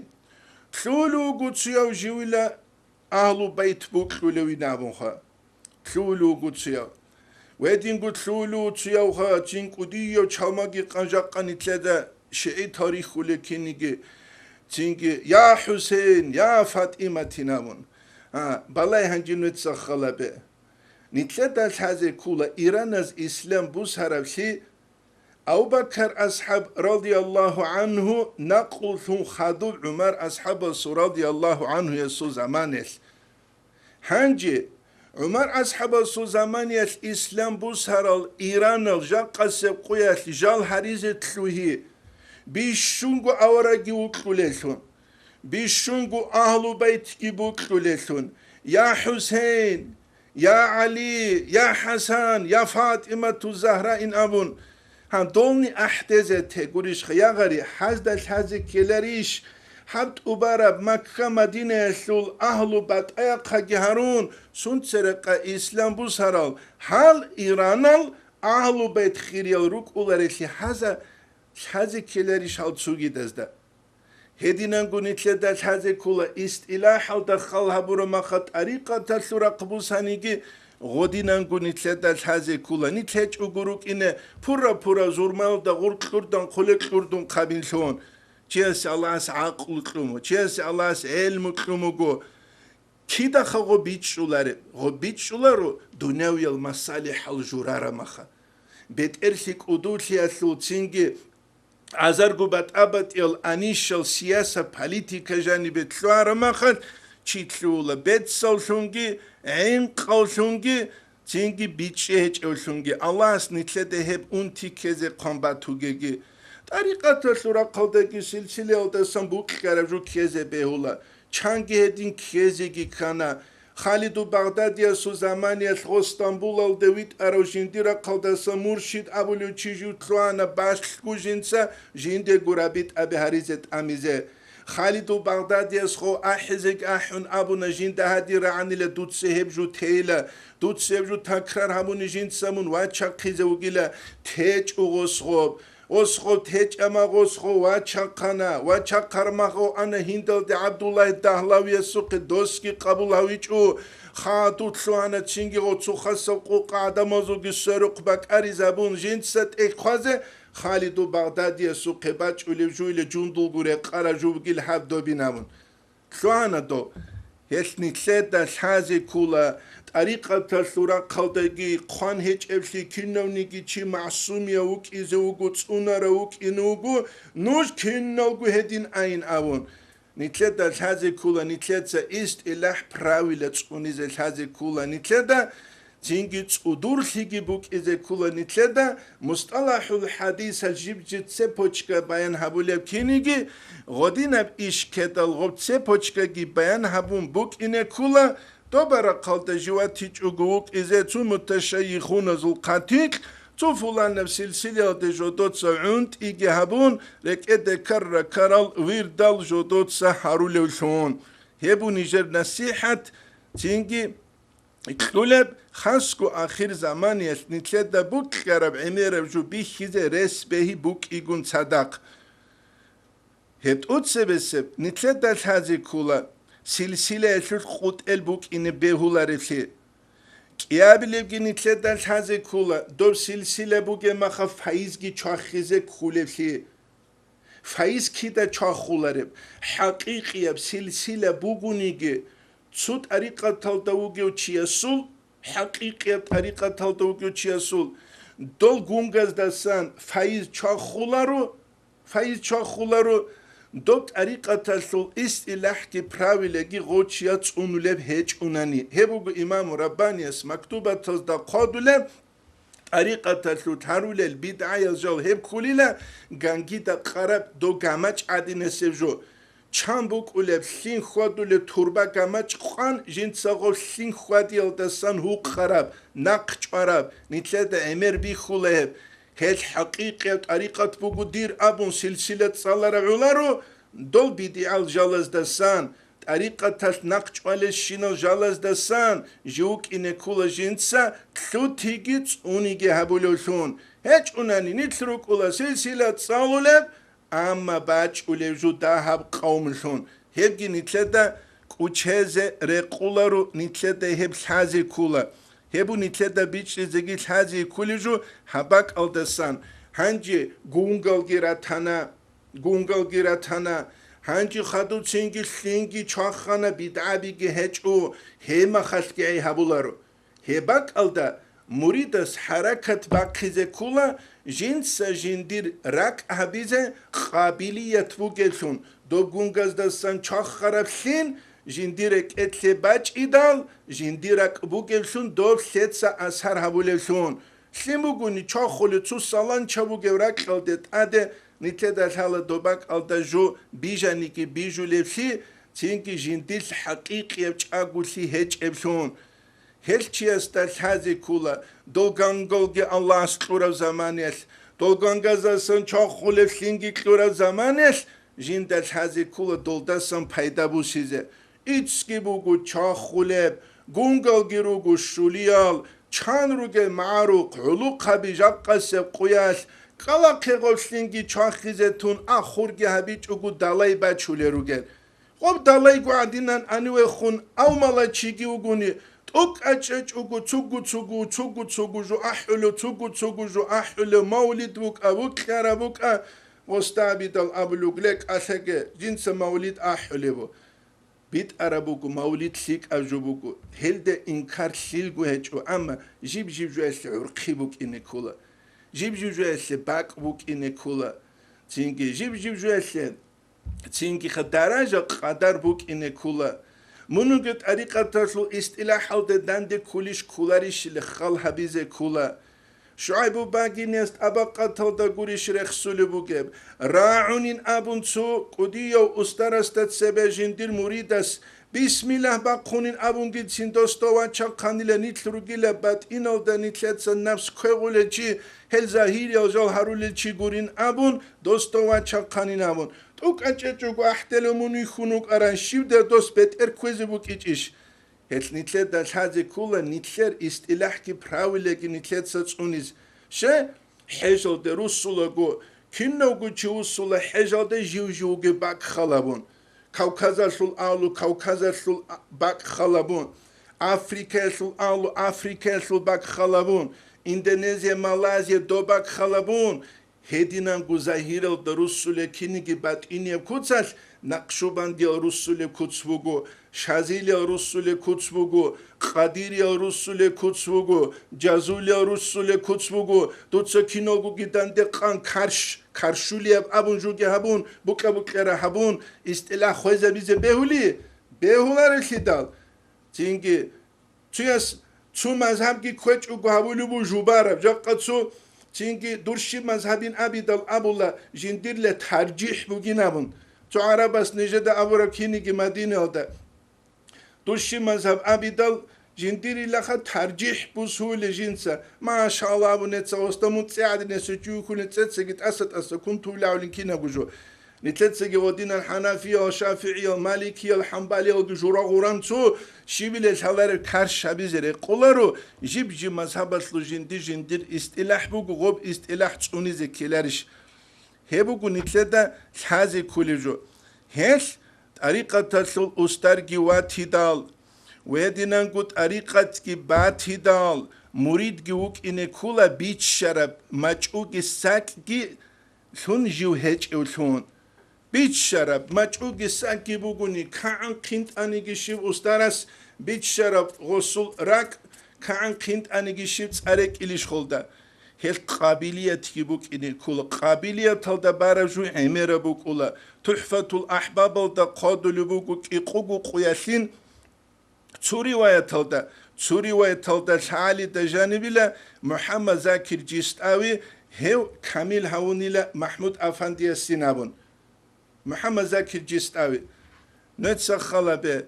лъугьулев вуго цояв живила Агьлу Байт букьулевин абунха. Лъугьулев вуго цояв. Гьединго лъугьулев вуго цоявха, цин кӀудияв чалмаги къан жакъа нилъеда шигӀи тарихулел кинниги, цинги: «Я ХӀусейн, я ФатӀиматин», – абун. А, балай гьанже нужеца хал гьабе. Нилъеда лъазе ккола Ираназ ислам бусаравлъи, Абу-Бакар асхӀаб радияллагьу гӀангьу накълулъун хадуб ГӀумар асхӀабасул радияллагьу гӀангьуясул заманаялъ. Гьанже ГӀумар асхӀабасул заманаялъ ислам бусарал Иранал жакъасеб къуялъ жал гьаризе лъугьи, бищунго аварагги вукьулелъун, бищунго агьлу байтги букьулелъун: «Я ХӀусейн, я ГӀали, я ХӀасан, я ФатӀимату Загьраин», – абун. Гьан, долни ахӀдезе те гурищха, я гъари, гьазда лъазе ккеларищ? Гьаб тӀубараб Макка-Мадинаялъул агьлу батӀаяхъаги гьарун, сунцерекъа ислам бусарал гьал Иранал агьлу байт хириял рукӀуларелъи гьаза лъазе ккеларищ гьал цугидазда? Гьединанго нилъеда лъазе ккола, истилахӀалда хал гьабураб маха тӀарикъаталъул рахъ бусаниги, гъодинанго нилъеда лъазе ккола. Нилъ гьечӀого рукӀине пура-пура зурмалда гъур кьурдан хъуле кьурдун хъабинлъун. Чиясе Аллагьас гӀакълу кьуму, чиясе Аллагьас гӀелму кьумуго. Кидаха гъо бичӀчӀуларе-, гъо бичӀчӀуларо дунявиял масалихӀал журара маха. БетӀерлъи кӀудулъиялъул цинги азарго батӀа-батӀиял анищал сияса-политика жанибе лъугьара махалъ, чи лъугьула бецавлъунги, гӀинкъавлъунги, цинги бичӀчӀи гьечӀевлъунги. Аллагьас нилъеда гьеб унти ккезе хъван батугеги. ТӀарикъаталъул рахъалдаги силсилаялдасан букьараб жо ккезе бегьула. Чанги гьедин ккезеги ккана. Халиду Багъдадиясул заманиялъ гъо Стамбулалде витӀарав жиндир рахъалдаса муршид абулев чи жив лъугьана, балъго жинца жиндего рабитӀаби гьаризе тӀамизе. Халиду Багъдадияс гъо ахӀизеги ахӀун абуна, жинда гьадин рагӀанила, дуца гьеб жо тейила, дуца гьеб жо такрар гьабуни жинца мун вачахъизе вугила, течӀо гъос гъоб. Осхъо течӀама, гъосхъо вачахъана, вачахъармахъо ана гьиндалде ГӀабдуллагь Дагьлавиясухъе досги къабул гьавичӀо, хадур лъугьана, цинги гъоцухъасаб къукъа гӀадамазулги сверухъ бакӀаризабун жинца тӀехь хъвазе, Халиду Багъдадиясухъе бачӀулев жуйла жундулго рекъара жубгил гьаб добин абун. Лъугьана дов. Гьелъ нилъеда лъазе ккола, тӀарикъаталъул рахъалдаги хъван гьечӀеблъи кинавниги чи магӀсумияв вукӀизе вуго, цӀунарав вукӀине вуго, нуж киналго гьедин айин абун. Нилъеда лъазе ккола, нилъеца истилахӀ правила цӀунизе лъазе ккола, нилъеда Цинги цӀудурлъиги букӀизе ккола нилъеда, мусталахӀул хӀадисалъ жиб-жиб цепочка баян гьабулеб киниги, гъодинаб иш ккедал гъоб цепочкаги баян гьабун букӀине ккола, доба рахъалда живатичӀого вукӀизе цо муташайихуназул хъатикь, цо фуланаб силсилаялде жодоца гӀунтӀиги гьабун, рекӀеде ккарра ккарал вирдал жодоца гьарулевлъун. Гьеб бу нижер насихӀат, цинги кьулеб, хасго ахир заманиялъ нилъеда букьараб гӀемераб жо бихьизе рес бегьи букӀигун цадахъ. Гьеб тӀоцебесеб нилъеда лъазе ккола, силсилаялъулъ къутӀел букӀине бегьуларевлъи. КӀиабилебги нилъеда лъазе ккола, доб силсила бугеб махаб файизги чвахизе кколевлъи. Файз кида чвахулареб, хӀакъикъияб силсила бугониги, цо тӀарикъаталда вугев чиясул, хӀакъикъияб тӀарикъаталда вугев чиясул, дол гунгаздасан файз чвахуларо, файз чвахуларо, доб тӀарикъаталъул истилахӀги правилаги гъочиял цӀунулеб гьечӀунани. Гьеб буго имаму Раббанияс мактубатазда хъвадулеб, тӀарикъаталъул гьарулел бидгӀаял жал гьеб кколила, гангида къараб дов гамачӀ гӀадинасеб жо. Чан букӀулеб лъим хьвадулеб турба гамачӀ къан, жинцаго лъим хьвадиялдасан гьукъараб, нахъ чӀвараб, нилъеда гӀемер бихьула гьеб. Гьел хӀакъикъияб тӀарикъат буго дир абун силсила цӀаларав гӀоларо, дол бидгӀал жалаздасан, тӀарикъаталъ нахъ чӀвалелщинал жалаздасан жив вукӀине ккола жинца лъутиги цӀуниги гьабулевлъун. ГьечӀунани нилъ рукӀула силсила цӀалулеб, амма бачӀулев жо дагьаб къавмлъун. Гьебги нилъеда кӀучезе рекъуларо, нилъеда гьеб лъазе ккола. Гьеб бу нилъеда бичӀчӀизеги лъазе кколев жо гьаб бакӀалдасан. Гьанже гунгалги ратана. Гунгалги ратана, гьанже хадубцинги лъинги чвахана, бидгӀабиги гьечӀо, гьеб махалъги гӀей гьабуларо. Гьеб бакӀалда муридас хӀаракат бахъизе ккола, жинца жиндир ракӀ гьабизе къабилият бугеблъун, доб гунгаздасан чвахараб лъим жиндир рекӀелъе бачӀидал, жиндир ракӀ бугеблъун доб лъеца асар гьабулевлъун. Лъим бугони чвахулев цо саланча бугев ракьалде тӀаде, нилъеда лъала доб бакӀалда жо бижаниги бижулевлъи, цинги жиндилъ хӀакъикъияб чӀаголъи гьечӀеблъун. Гьел чиясда лъазе ккола, дол гангалги Аллагьас кьураб заманиялъ, дол гангаздасан чвахулев лъинги кьураб заманиялъ, жинда лъазе ккола долдасан пайда бусизе. Иццги буго чвахулеб, гунгалги руго щулиял, чан ругел магӀарухъ гӀулухъаби жакъасеб къуялъ, кӀалахъе гъоблъинги чвахизе тун ахурги гьабичӀого далай бачулел ругел. Гъоб далайго гӀадинан анивехун авмала чиги вугони, тӀокӀ кӀачӀечӀого цугу-цугу, цугу-цугу жо ахӀулев, цугу-цугу жо ахӀулев, мавлид букӀа, букьара букӀа, гъосда абидал абулев, ле, кӀалъаге, жинца мавлид ахӀулев ву. БитӀараб буго, мавлид лъикӀаб жо буго. Гьелда инкар лъилго гьечӀо, амма жиб-жиб жоялъе гӀурхъи букӀине ккола. Жиб-жиб жоялъе бакӀ букӀине ккола. Цинги жиб-жиб жоялъе, цинги ха даража къадар букӀине ккола. Мунуги тӀарикъаталъул истилахӀалде данде ккулищ кколарищали хал гьабизе ккола. ШугӀайбу багиниялъ тӀабакъаталда гурищ рехсулеб бугеб. РагӀунин абун цо кӀудияв устарасда цебе жиндир муридас, бисмиллагь бахъунин абунгицин досда вачахъанила нилъ ругила батӀиналда нилъеца напс квегъулел чи, гьел загьириял жал гьарулел чи гурин абун, досда вачахъанин абун. ТӀукӀа чӀечӀого ахӀделев мун вихьун вукӀаран, щивда дос бетӀер кквезе букӀичӀищ? Гьелъ нилъеда лъазе ккола нилъер истилахӀги правилаги нилъеца цӀуниз. Ще, хӀежалде руссулаго, кинавго чи вуссула хӀежалде жив-живги бакӀ халабун. Кавказалъул агьлу Кавказалъул а-, бакӀ халабун. Африкаялъул агьлу Африкаялъул бакӀ халабун. Индонезия, Малайзия доб бакӀ халабун. Гьединанго загьиралда руссулел киниги батӀинияб куцалъ, накъшубандиял руссулеб куц буго, шазилиял руссулеб куц буго, къадириял руссулеб куц буго, жазулиял руссулеб куц буго, дуца киналгоги данде къан карш, каршулияб абун жуги гьабун, букьа-букьара гьабун, истилахӀ хвезабизе бегьули? Бегьуларелъидал. Цинги Цуяс цу мазгьабги кквечӀого гьавулеб буго жубараб, жакъа цо, цинги дур щиб мазгьабин абидал абула, жиндирила таржихӀ бугин абун. Цо гӀарабас нижеда абураб киниги Мадинаялда. Дур щиб мазгьаб абидал, жиндирилаха таржихӀ бусуле жинца. Машалла, абу неца, оста мун цӀе гӀадинесев чи вихьулин цӀецаги тӀаса-тӀаса ккун тувлавлин кинабго жо. Нилъецаги гъодинал хӀанафиял, шафигӀиял, маликиял, хӀамбалиялги жура гъуран цо щивилел лъалареб карш гьабизе рекъоларо, жиб-жиб мазгьабалъул жинди-жиндир истилахӀ буго, гъоб истилахӀ цӀунизе ккеларищ? Гьеб буго нилъеда лъазе кколеб жо. Гьелъ тӀарикъаталъул устарги ватидал, гьединанго тӀарикъатги батидал, муридги вукӀине ккола биччараб, мачӀуги сакӀги лъун жив гьечӀевлъун. Биччараб, мачӀуги сакӀги бугони, кагӀан хъинтӀаниги щиб устарас, биччараб гъосул ракӀ, кагӀан хъинтӀаниги щиб цӀа рекӀилищ холда. Гьел къабилиятги букӀине ккола, къабилияталда бараб жуй гӀемераб букӀула, ТухӀфатул ахӀбабалда хъодулеб буго кӀикъого къуялъин, Цо риваяталда, цо риваяталда лъалида жанибила МухӀаммад Закир Жистави гьев камил гьавунила МахӀмуд Афандиясин абун. МухӀаммад Закир Жистави. Нуца халабе,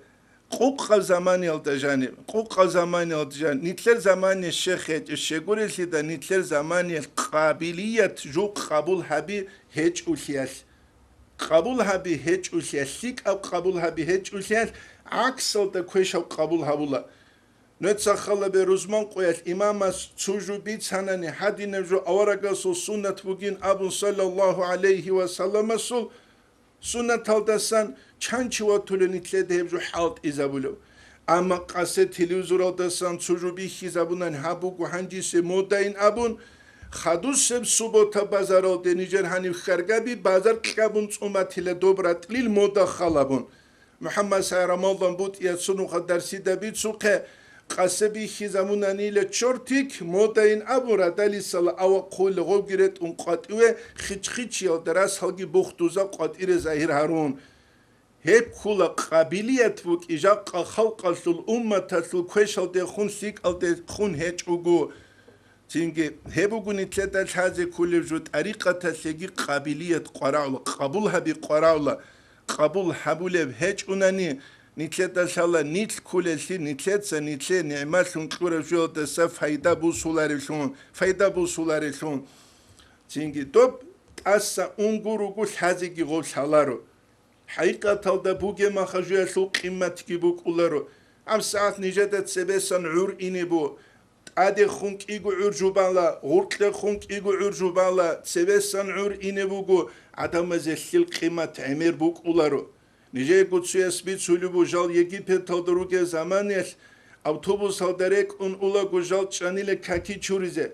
къукъа заманиялда жаниб, къукъа заманиялда жаниб, нилъер замание щехетӀе, щегурелъида нилъер заманиялъ къабилият жугъ къабул гьаби гьечӀулъиялъ. Къабул гьаби гьечӀулъиялъ, лъикӀаб къабул гьаби гьечӀулъиялъ, гӀаксалда квешаб къабул гьабула. Нуца халабе рузман къоялъ имамас цо жо бицанани, гьадинаб жо аварагасул суннат бугин абун, саллаллагьу гӀалайгьи ва салламасул суннаталдасан чан чи ватулев нилъеда гьеб жо хӀалтӀизабулев? Амма къасе телевизоралдасан цо жо бихьизабунани гьаб буго гьанжесе модайин абун, хадусеб суббота базаралде нижер гьаниб хьаргаби базар кьабун цӀун батила доб ратӀлил мода халабун. МухӀаммад Сай Рамалдан бутӀият цо нуха дарсида бицухъе, къасе бихьизабунанила чортик модайин абун радалисала авахъула гъовги ретӀун къватӀиве хич-хичиялда расалги бухдуза къватӀире загьир гьарун. Гьеб ккула къабилият букӀи жакъа халкъалъул, умматалъул квешалдехун, лъикӀалдехун гьечӀого. Цинги, гьеб буго нилъеда лъазе кколеб жо тӀарикъаталъеги къабилият къварагӀула, къабул гьаби къварагӀула, къабул гьабулеб гьечӀунани, нилъеда лъала нилъ кколеллъи, нилъеца нилъее нигӀматлъун кьураб жоялдаса файда бусуларевлъун, файда бусуларевлъун. Цинги, доб тӀаса унгур руго лъазеги гъов лъаларо. ХӀакъикъаталда бугеб махажуялъул къимматги букӀуларо. ГьабсагӀат нижеда цебесан гӀур ине бу. ТӀадехун кӀиго гӀур жубала, гъуркьехун кӀиго гӀур жубала, цебесан гӀур ине буго, гӀадамазе лъил къиммат гӀемер букӀуларо. Нижего цуяс бицулеб бу жал Египеталда ругеб заманаялъ, автобусалда рекӀун улаго жал чӀанила каки чуризе.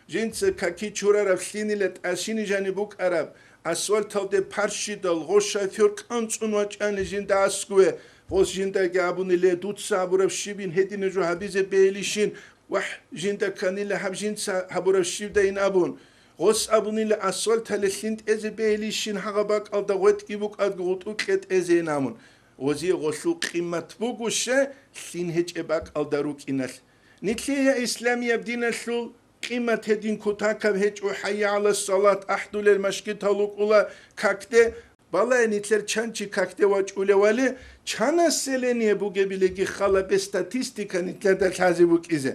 Жинца каки чурараб лъинила тӀашини жаниб букӀараб, асфальталде парщидал гъо шофёр кӀанцӀун вачӀани жинда аскӀове, гъос жиндаги абуниле, дуца абураб щибин гьедина жо гьабизе бегьилищин, вагь, жинда кканила гьаб жинца гьабураб щибдайин абун. Гъос абунила, асфальтале лъин тӀезе бегьилищин гьагъа бакӀалда гъветӀги букӀадго гъутӀукье тӀезейин абун. Гъозие гъолъул къиммат буго ще лъин гьечӀеб бакӀалда рукӀиналъ. Нилъее исламияб диналъул Къимат гьедин кутакаб гьечӀо, хӀайя гӀала салат ахӀдулел машгитал рукӀула какде, балай нилъер чан чи какде вачӀулевали, чан население бугебилеги халабе статистика нилъеда лъазе букӀизе.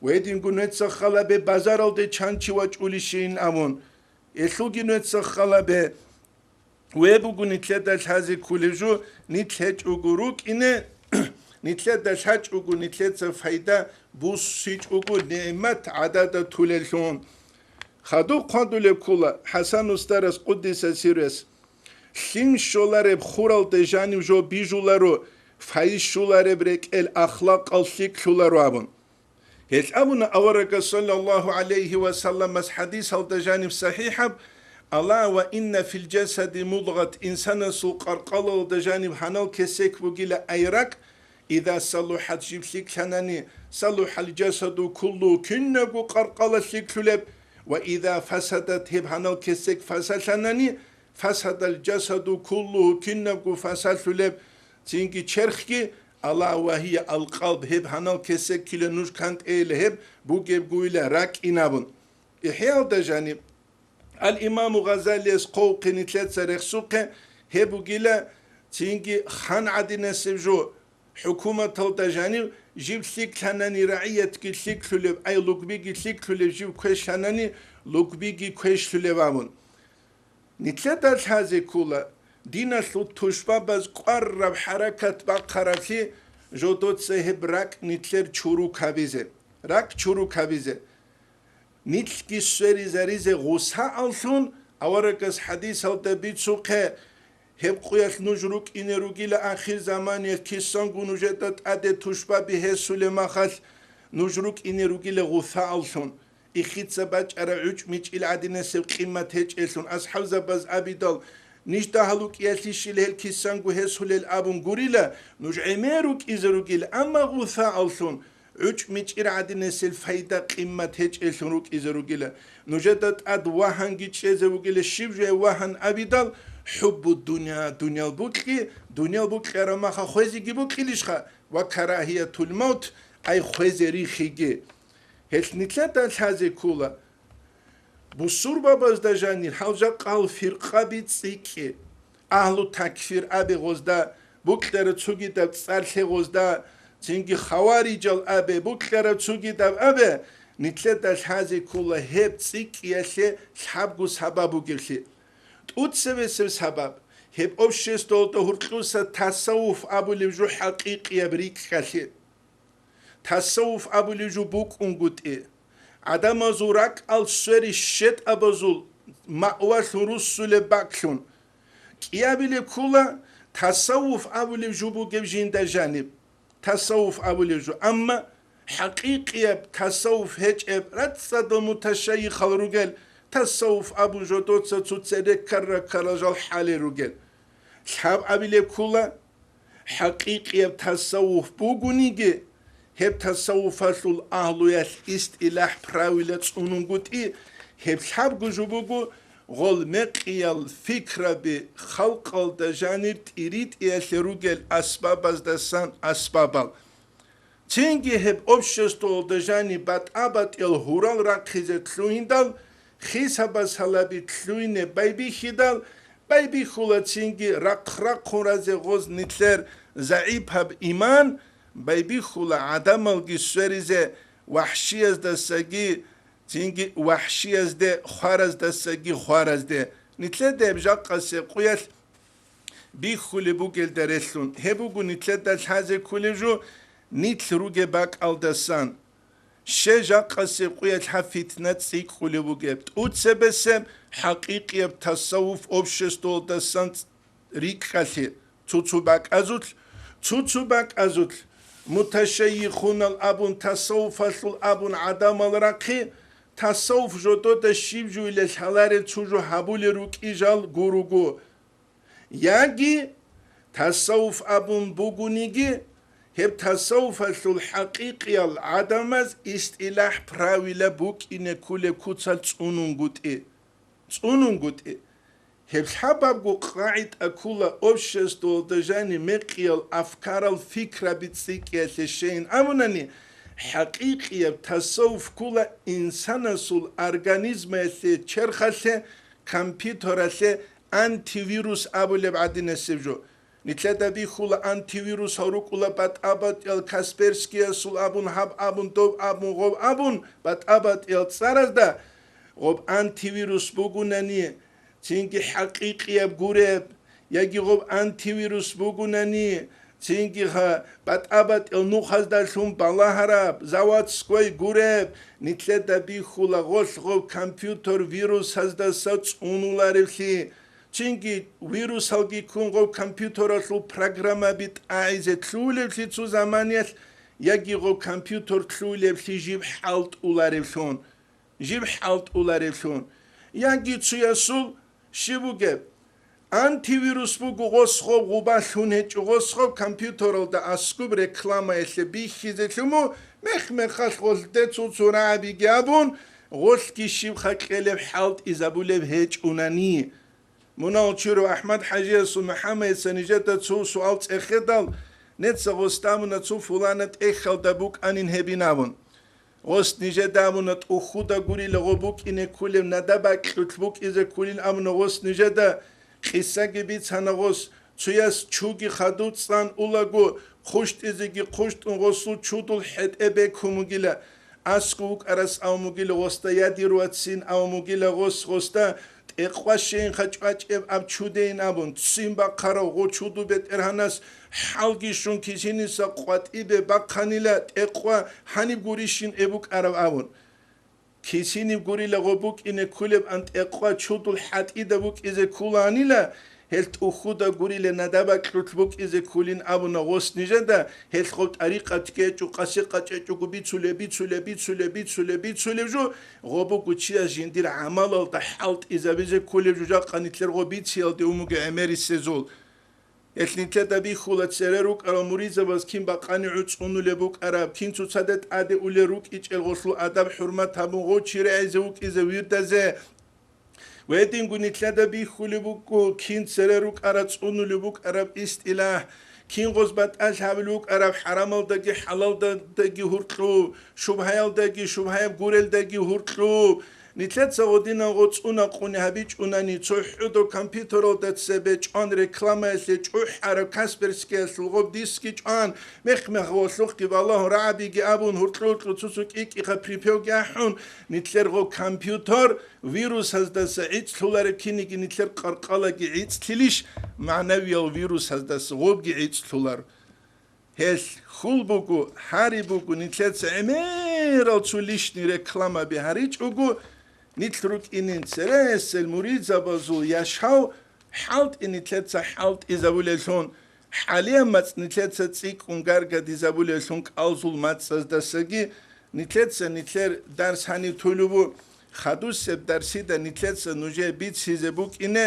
Гьединго нуца халабе базаралде чан чи вачӀулищейин абун, элъулги нуца халабе. Ве буго нилъеда лъазе кколеб жо, нилъ гьечӀого рукӀине, нилъеда лъачӀого, нилъеца файда буссичӀого, нигӀмат гӀадада толеллъун. Хадуб хъвадулеб ккола ХӀасан устарас, къуддиса сиррас: «Лъим щолареб хуралда жанив жо бижуларо, файз щолареб рекӀел ахлакъал лъикӀлъуларо», – абун. Гьелъ абуна аварагас, саллаллагьу гӀалайгьи ва салламас хӀадисалда жаниб сахӀихӀаб: «Ала ва инна фил жасади мудгъат», инсанасул къаркъалалда жаниб гьанал кесек бугила ай ракӀ, «иза салухӀат», жиб лъикӀлъанани, «салухӀал жасаду куллу», кинабго къаркъала лъикӀлъулеб, «ва иза фасадат», гьеб гьанал кесек фасалъанани, «фасадал жасаду куллу», кинабго фасалъулеб, цинги черхги, «ала ва гьия ал-къалб», гьеб гьанал кесеккила нуж кантӀейила, гьеб бугебгойила ракӀин абун. ИхӀяалда жаниб, ал-Имаму Гъазалияс хъовхъе нилъеца рехсухъе, гьеб бугила цинги хан гӀадинасеб жо, хӀукуматалда жанив жиб лъикӀлъанани рагӀиятги лъикӀлъулеб, ай лугбиги лъикӀлъулеб, жиб квешлъанани лугбиги квешлъулеб абун. Нилъеда лъазе ккола, диналъул тушбабаз кӀвараб хӀаракат бахъараблъи, жодоца гьеб ракӀ нилъер чурук гьабизе, ракӀ чурук гьабизе. Нилъги сверизаризе гъусааллъун, аварагас хӀадисалда бицухъе, гьеб къуялъ нуж рукӀине ругила ахирзаманиялъ, кисанго нужеда тӀаде тушбаби гьесулеб махалъ нуж рукӀине ругила гъусааллъун. Ихица бачӀараб гӀучӀ мичӀил гӀадинасеб къимат гьечӀелъун, асхӀабзабаз абидал, ниж дагьал рукӀиялъищила гьел кисанго гьесулел абун гурила, нуж гӀемер рукӀизе ругила, амма гъусааллъун гӀучӀ мичӀир гӀадинасел файда-къимат гьечӀелъун рукӀизе ругила. Нужеда тӀад вагьанги чӀезе вугила, щиб жо вагьан абидал, хӀуббу дунъя, дуниял букьи, дуниял букьараб маха хвезеги букьилищха, ва карагьиятул мавт, ай хвезе рихиги. Гьелъ нилъеда лъазе ккола. Бусурбабазда жанир гьал жакъал фиркъаби цӀикӀкӀе, агьлу такфир абе гъозда, букьара цугидаб цӀар лъе гъозда, цинги хаварижал абе, букьара цугидаб абе, нилъеда лъазе ккола гьеб цӀикӀкӀиялъе лъабго сабаб бугеблъи. ТӀуцебесеб сабаб, гьеб обществоялда гьуркьуса тасаввуф абулеб жо хӀакъикъияб рикӀкӀалъе. Тасаввуф абулев жо букӀунгутӀи, гӀадамазул ракӀал сверищ щетӀабазул маъвалъун руссулеб бакӀлъун. КӀиабилеб ккола тасаввуф абулев жо бугеб жинда жаниб, тасаввуф абулев жо. Амма хӀакъикъияб тасаввуф гьечӀеб рацӀцӀадал муташайихал ругел, тасаввуф абун жодоца цоцере ккара-ккара жал хӀалел ругел. Лъабабилеб ккола, хӀакъикъияб тасаввуф бугониги, гьеб тасаввуфалъул агьлуялъ истилахӀ правила цӀунунгутӀи, гьеб лъабго жо буго, гъол мекъиял фикраби халкъалда жанир тӀиритӀиялъе ругел асбабаздасан асбабал. Цинги гьеб обществоялда жаниб батӀа-батӀиял гьурал рахъизе лъугьиндал, хисабаз гьалаби лъугьине байбихьидал, байбихьула цинги рахъ-рахъун разе гъоз нилъер загӀипаб иман, байбихьула гӀадамалги сверизе, вахӀшияздасаги, цинги вахӀшиязде, хвараздасаги хваразде. Нилъеда гьеб жакъасеб къуялъ бихьулеб бугелда релълъун, гьеб буго нилъеда лъазе кколеб жо, нилъ ругеб бакӀалдасан. Щай жакъасеб къуялъ гьаб фитна цӀикӀкӀулеб бугеб? ТӀуцебесеб хӀакъикъияб тасаввуф обществоялдасан ц-, рикӀкӀалъе, цо-цо бакӀазулъ, цо-цо бакӀазулъ, муташайихунал абун, тасаввуфалъул абун гӀадамал рахъи, тасаввуф жодода щиб жуйилел лъаларел цо жо гьабулел рукӀи жал гуруго. Яги тасаввуф абун бугониги, гьеб тасаввуфалъул хӀакъикъиял гӀадамаз истилахӀ правила букӀине кколеб куцал цӀунунгутӀи. ЦӀунунгутӀи. Гьеб лъабабго къагӀида ккола обществоялда жаниб мекъиял афкарал фикраби цӀикӀкӀиялъе щейин абунани, ХӀакъикъияб тасаввуф ккола инсанасул организмаялъе, черхалъе, компьютералъе антивирус абулеб гӀадинасеб жо. Нилъеда бихьула антивирусал рукӀула батӀа-батӀиял Касперскиясул абун, гьаб абун, доб абун, гъоб абун, батӀа-батӀиял цӀаразда гъоб антивирус бугунани, цинги хӀакъикъияб гуреб, яги гъоб антивирус бугунани, цинги гьа-, батӀа-батӀиял нухаздалъун балагьараб, заводской гуреб, нилъеда бихьула гъолъ гъоб компьютер вирусаздаса цӀунуларевлъи. Цинги вирусалги ккун гъоб компьютералъул программаби тӀагӀизе лъугьулевлъи цо заманиялъ, яги гъоб компьютер лъугьулевлъи жиб хӀалтӀуларевлъун, жиб хӀалтӀуларевлъун. Яги цоясул щиб бугеб? Антивирус буго гъос гъоб гъуба лъун гьечӀо, гъос гъоб компьютералда аскуб рекламаялъе бихьизе лъуму, мех-мехалъ гъолъде цо-цо рагӀабиги абун, гъолъги щибха кьелеб хӀалтӀизабулеб гьечӀунани. Мунагьал чурав АхӀмад-хӀажиясул МухӀаммадица нижеда цо суал цӀехедал, неца гъосда абуна цо фулана тӀехьалда букӀанин гьебин абун. Гъос нижеда абуна тӀухьуда гурила гъо букӀине ккулеб, нада бакьулъ букӀизе ккулин абуна гъос нижеда. Къисаги бицана гъос, цояс чуги хадув цӀан улаго, хъущтӀизеги хъущтӀун гъосул чудул хӀетӀе бекун бугила. АскӀов вукӀарас абун бугила гъосда, я дир вацин абун бугила гъос гъосда, тӀекъва щейинха чӀвачӀеб аб чудейин абун, ццин бахъарав гъо чуду бетӀергьанас хӀалги щун кисиниса къватӀибе бахъанила тӀекъва гьаниб гурищин эб букӀараб абун. Кисиниб гурила гъо букӀине ккулеб ан тӀекъва чудул хӀатӀида букӀизе ккуланила, гьел тӀухьуда гурила нада бакьулъ букӀизе ккулин абуна гъос нижеда, гьел гъоб тӀарикъат ккечӀо, къаси къачӀечӀого бицулеб, бицулеб, бицулеб, бицулеб, бицулеб жо, гъо буго чияс жиндир гӀамалалда хӀалтӀизабизе ккулеб жо жакъа нилъер гъо бициялде умуге гӀемерисезул. Гьелъ нилъеда бихьула цере рукӀарал муридзабаз кин бакъани гӀуцӀунулеб букӀараб, кин цоцазда тӀаде улел рукӀичӀел гъолъул адаб-хӀурмат гьабун гъов чи регӀизе вукӀизе вирдазе. Ва гьединго нилъеда бихьулеб буго кин цере рукӀарал цӀунулеб букӀараб истилахӀ, кин гъоз батӀалъ гьабулеб букӀараб хӀарамалдаги хӀалалдаги гьуркьу, шубгьаялдаги шубгьаяб гурелдаги гьуркьу. Нилъеца гъодинан гъоцӀуна къуни гьабичӀунани, цо хӀудо компьютералда цебе чӀван рекламаялъе чӀухӀараб Касперскиялъул гъоб дискги чӀван, мех-мех гъолъухъги балагьун рагӀабиги абун, гьуркьу-гьуркьу цо-цо кӀи-кӀиха припевги ахӀун, нилъер гъо компьютер вирусаздаса гӀицӀлъулареб киниги нилъер къаркъалаги гӀицӀлъилищ, магӀнавиял вирусаздаса гъобги гӀицӀлъулар. Гьелъ хьул буго, гьари буго, нилъеца гӀемерал цо лишний рекламаби гьаричӀого, нилъ рукӀинин цересел муридзабазул яшав хӀалтӀи нилъеца хӀалтӀизабулеллъун, хӀалияб мацӀ нилъеца цӀикӀкӀун гаргадизабулеллъун кӀалзул мацӀаздасаги, нилъеца нилъер дарс гьанив тулебу, хадусеб дарсида нилъеца нужее бицизе букӀине,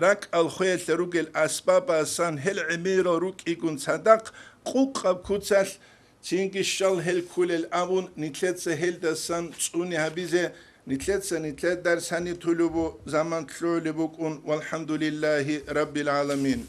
ракӀал хвеялъа ругел асбабасан гьел гӀемерал рукӀигун цадахъ, къукъаб куцалъ, цинги щал гьел ккулел абун, нилъеца гьелдасан цӀуни гьабизе, нилъеца нилъер дарс гьанив тулебу заман лъугӀулеб букӀун, валхӀамдулиллагьи раббил гӀаламин.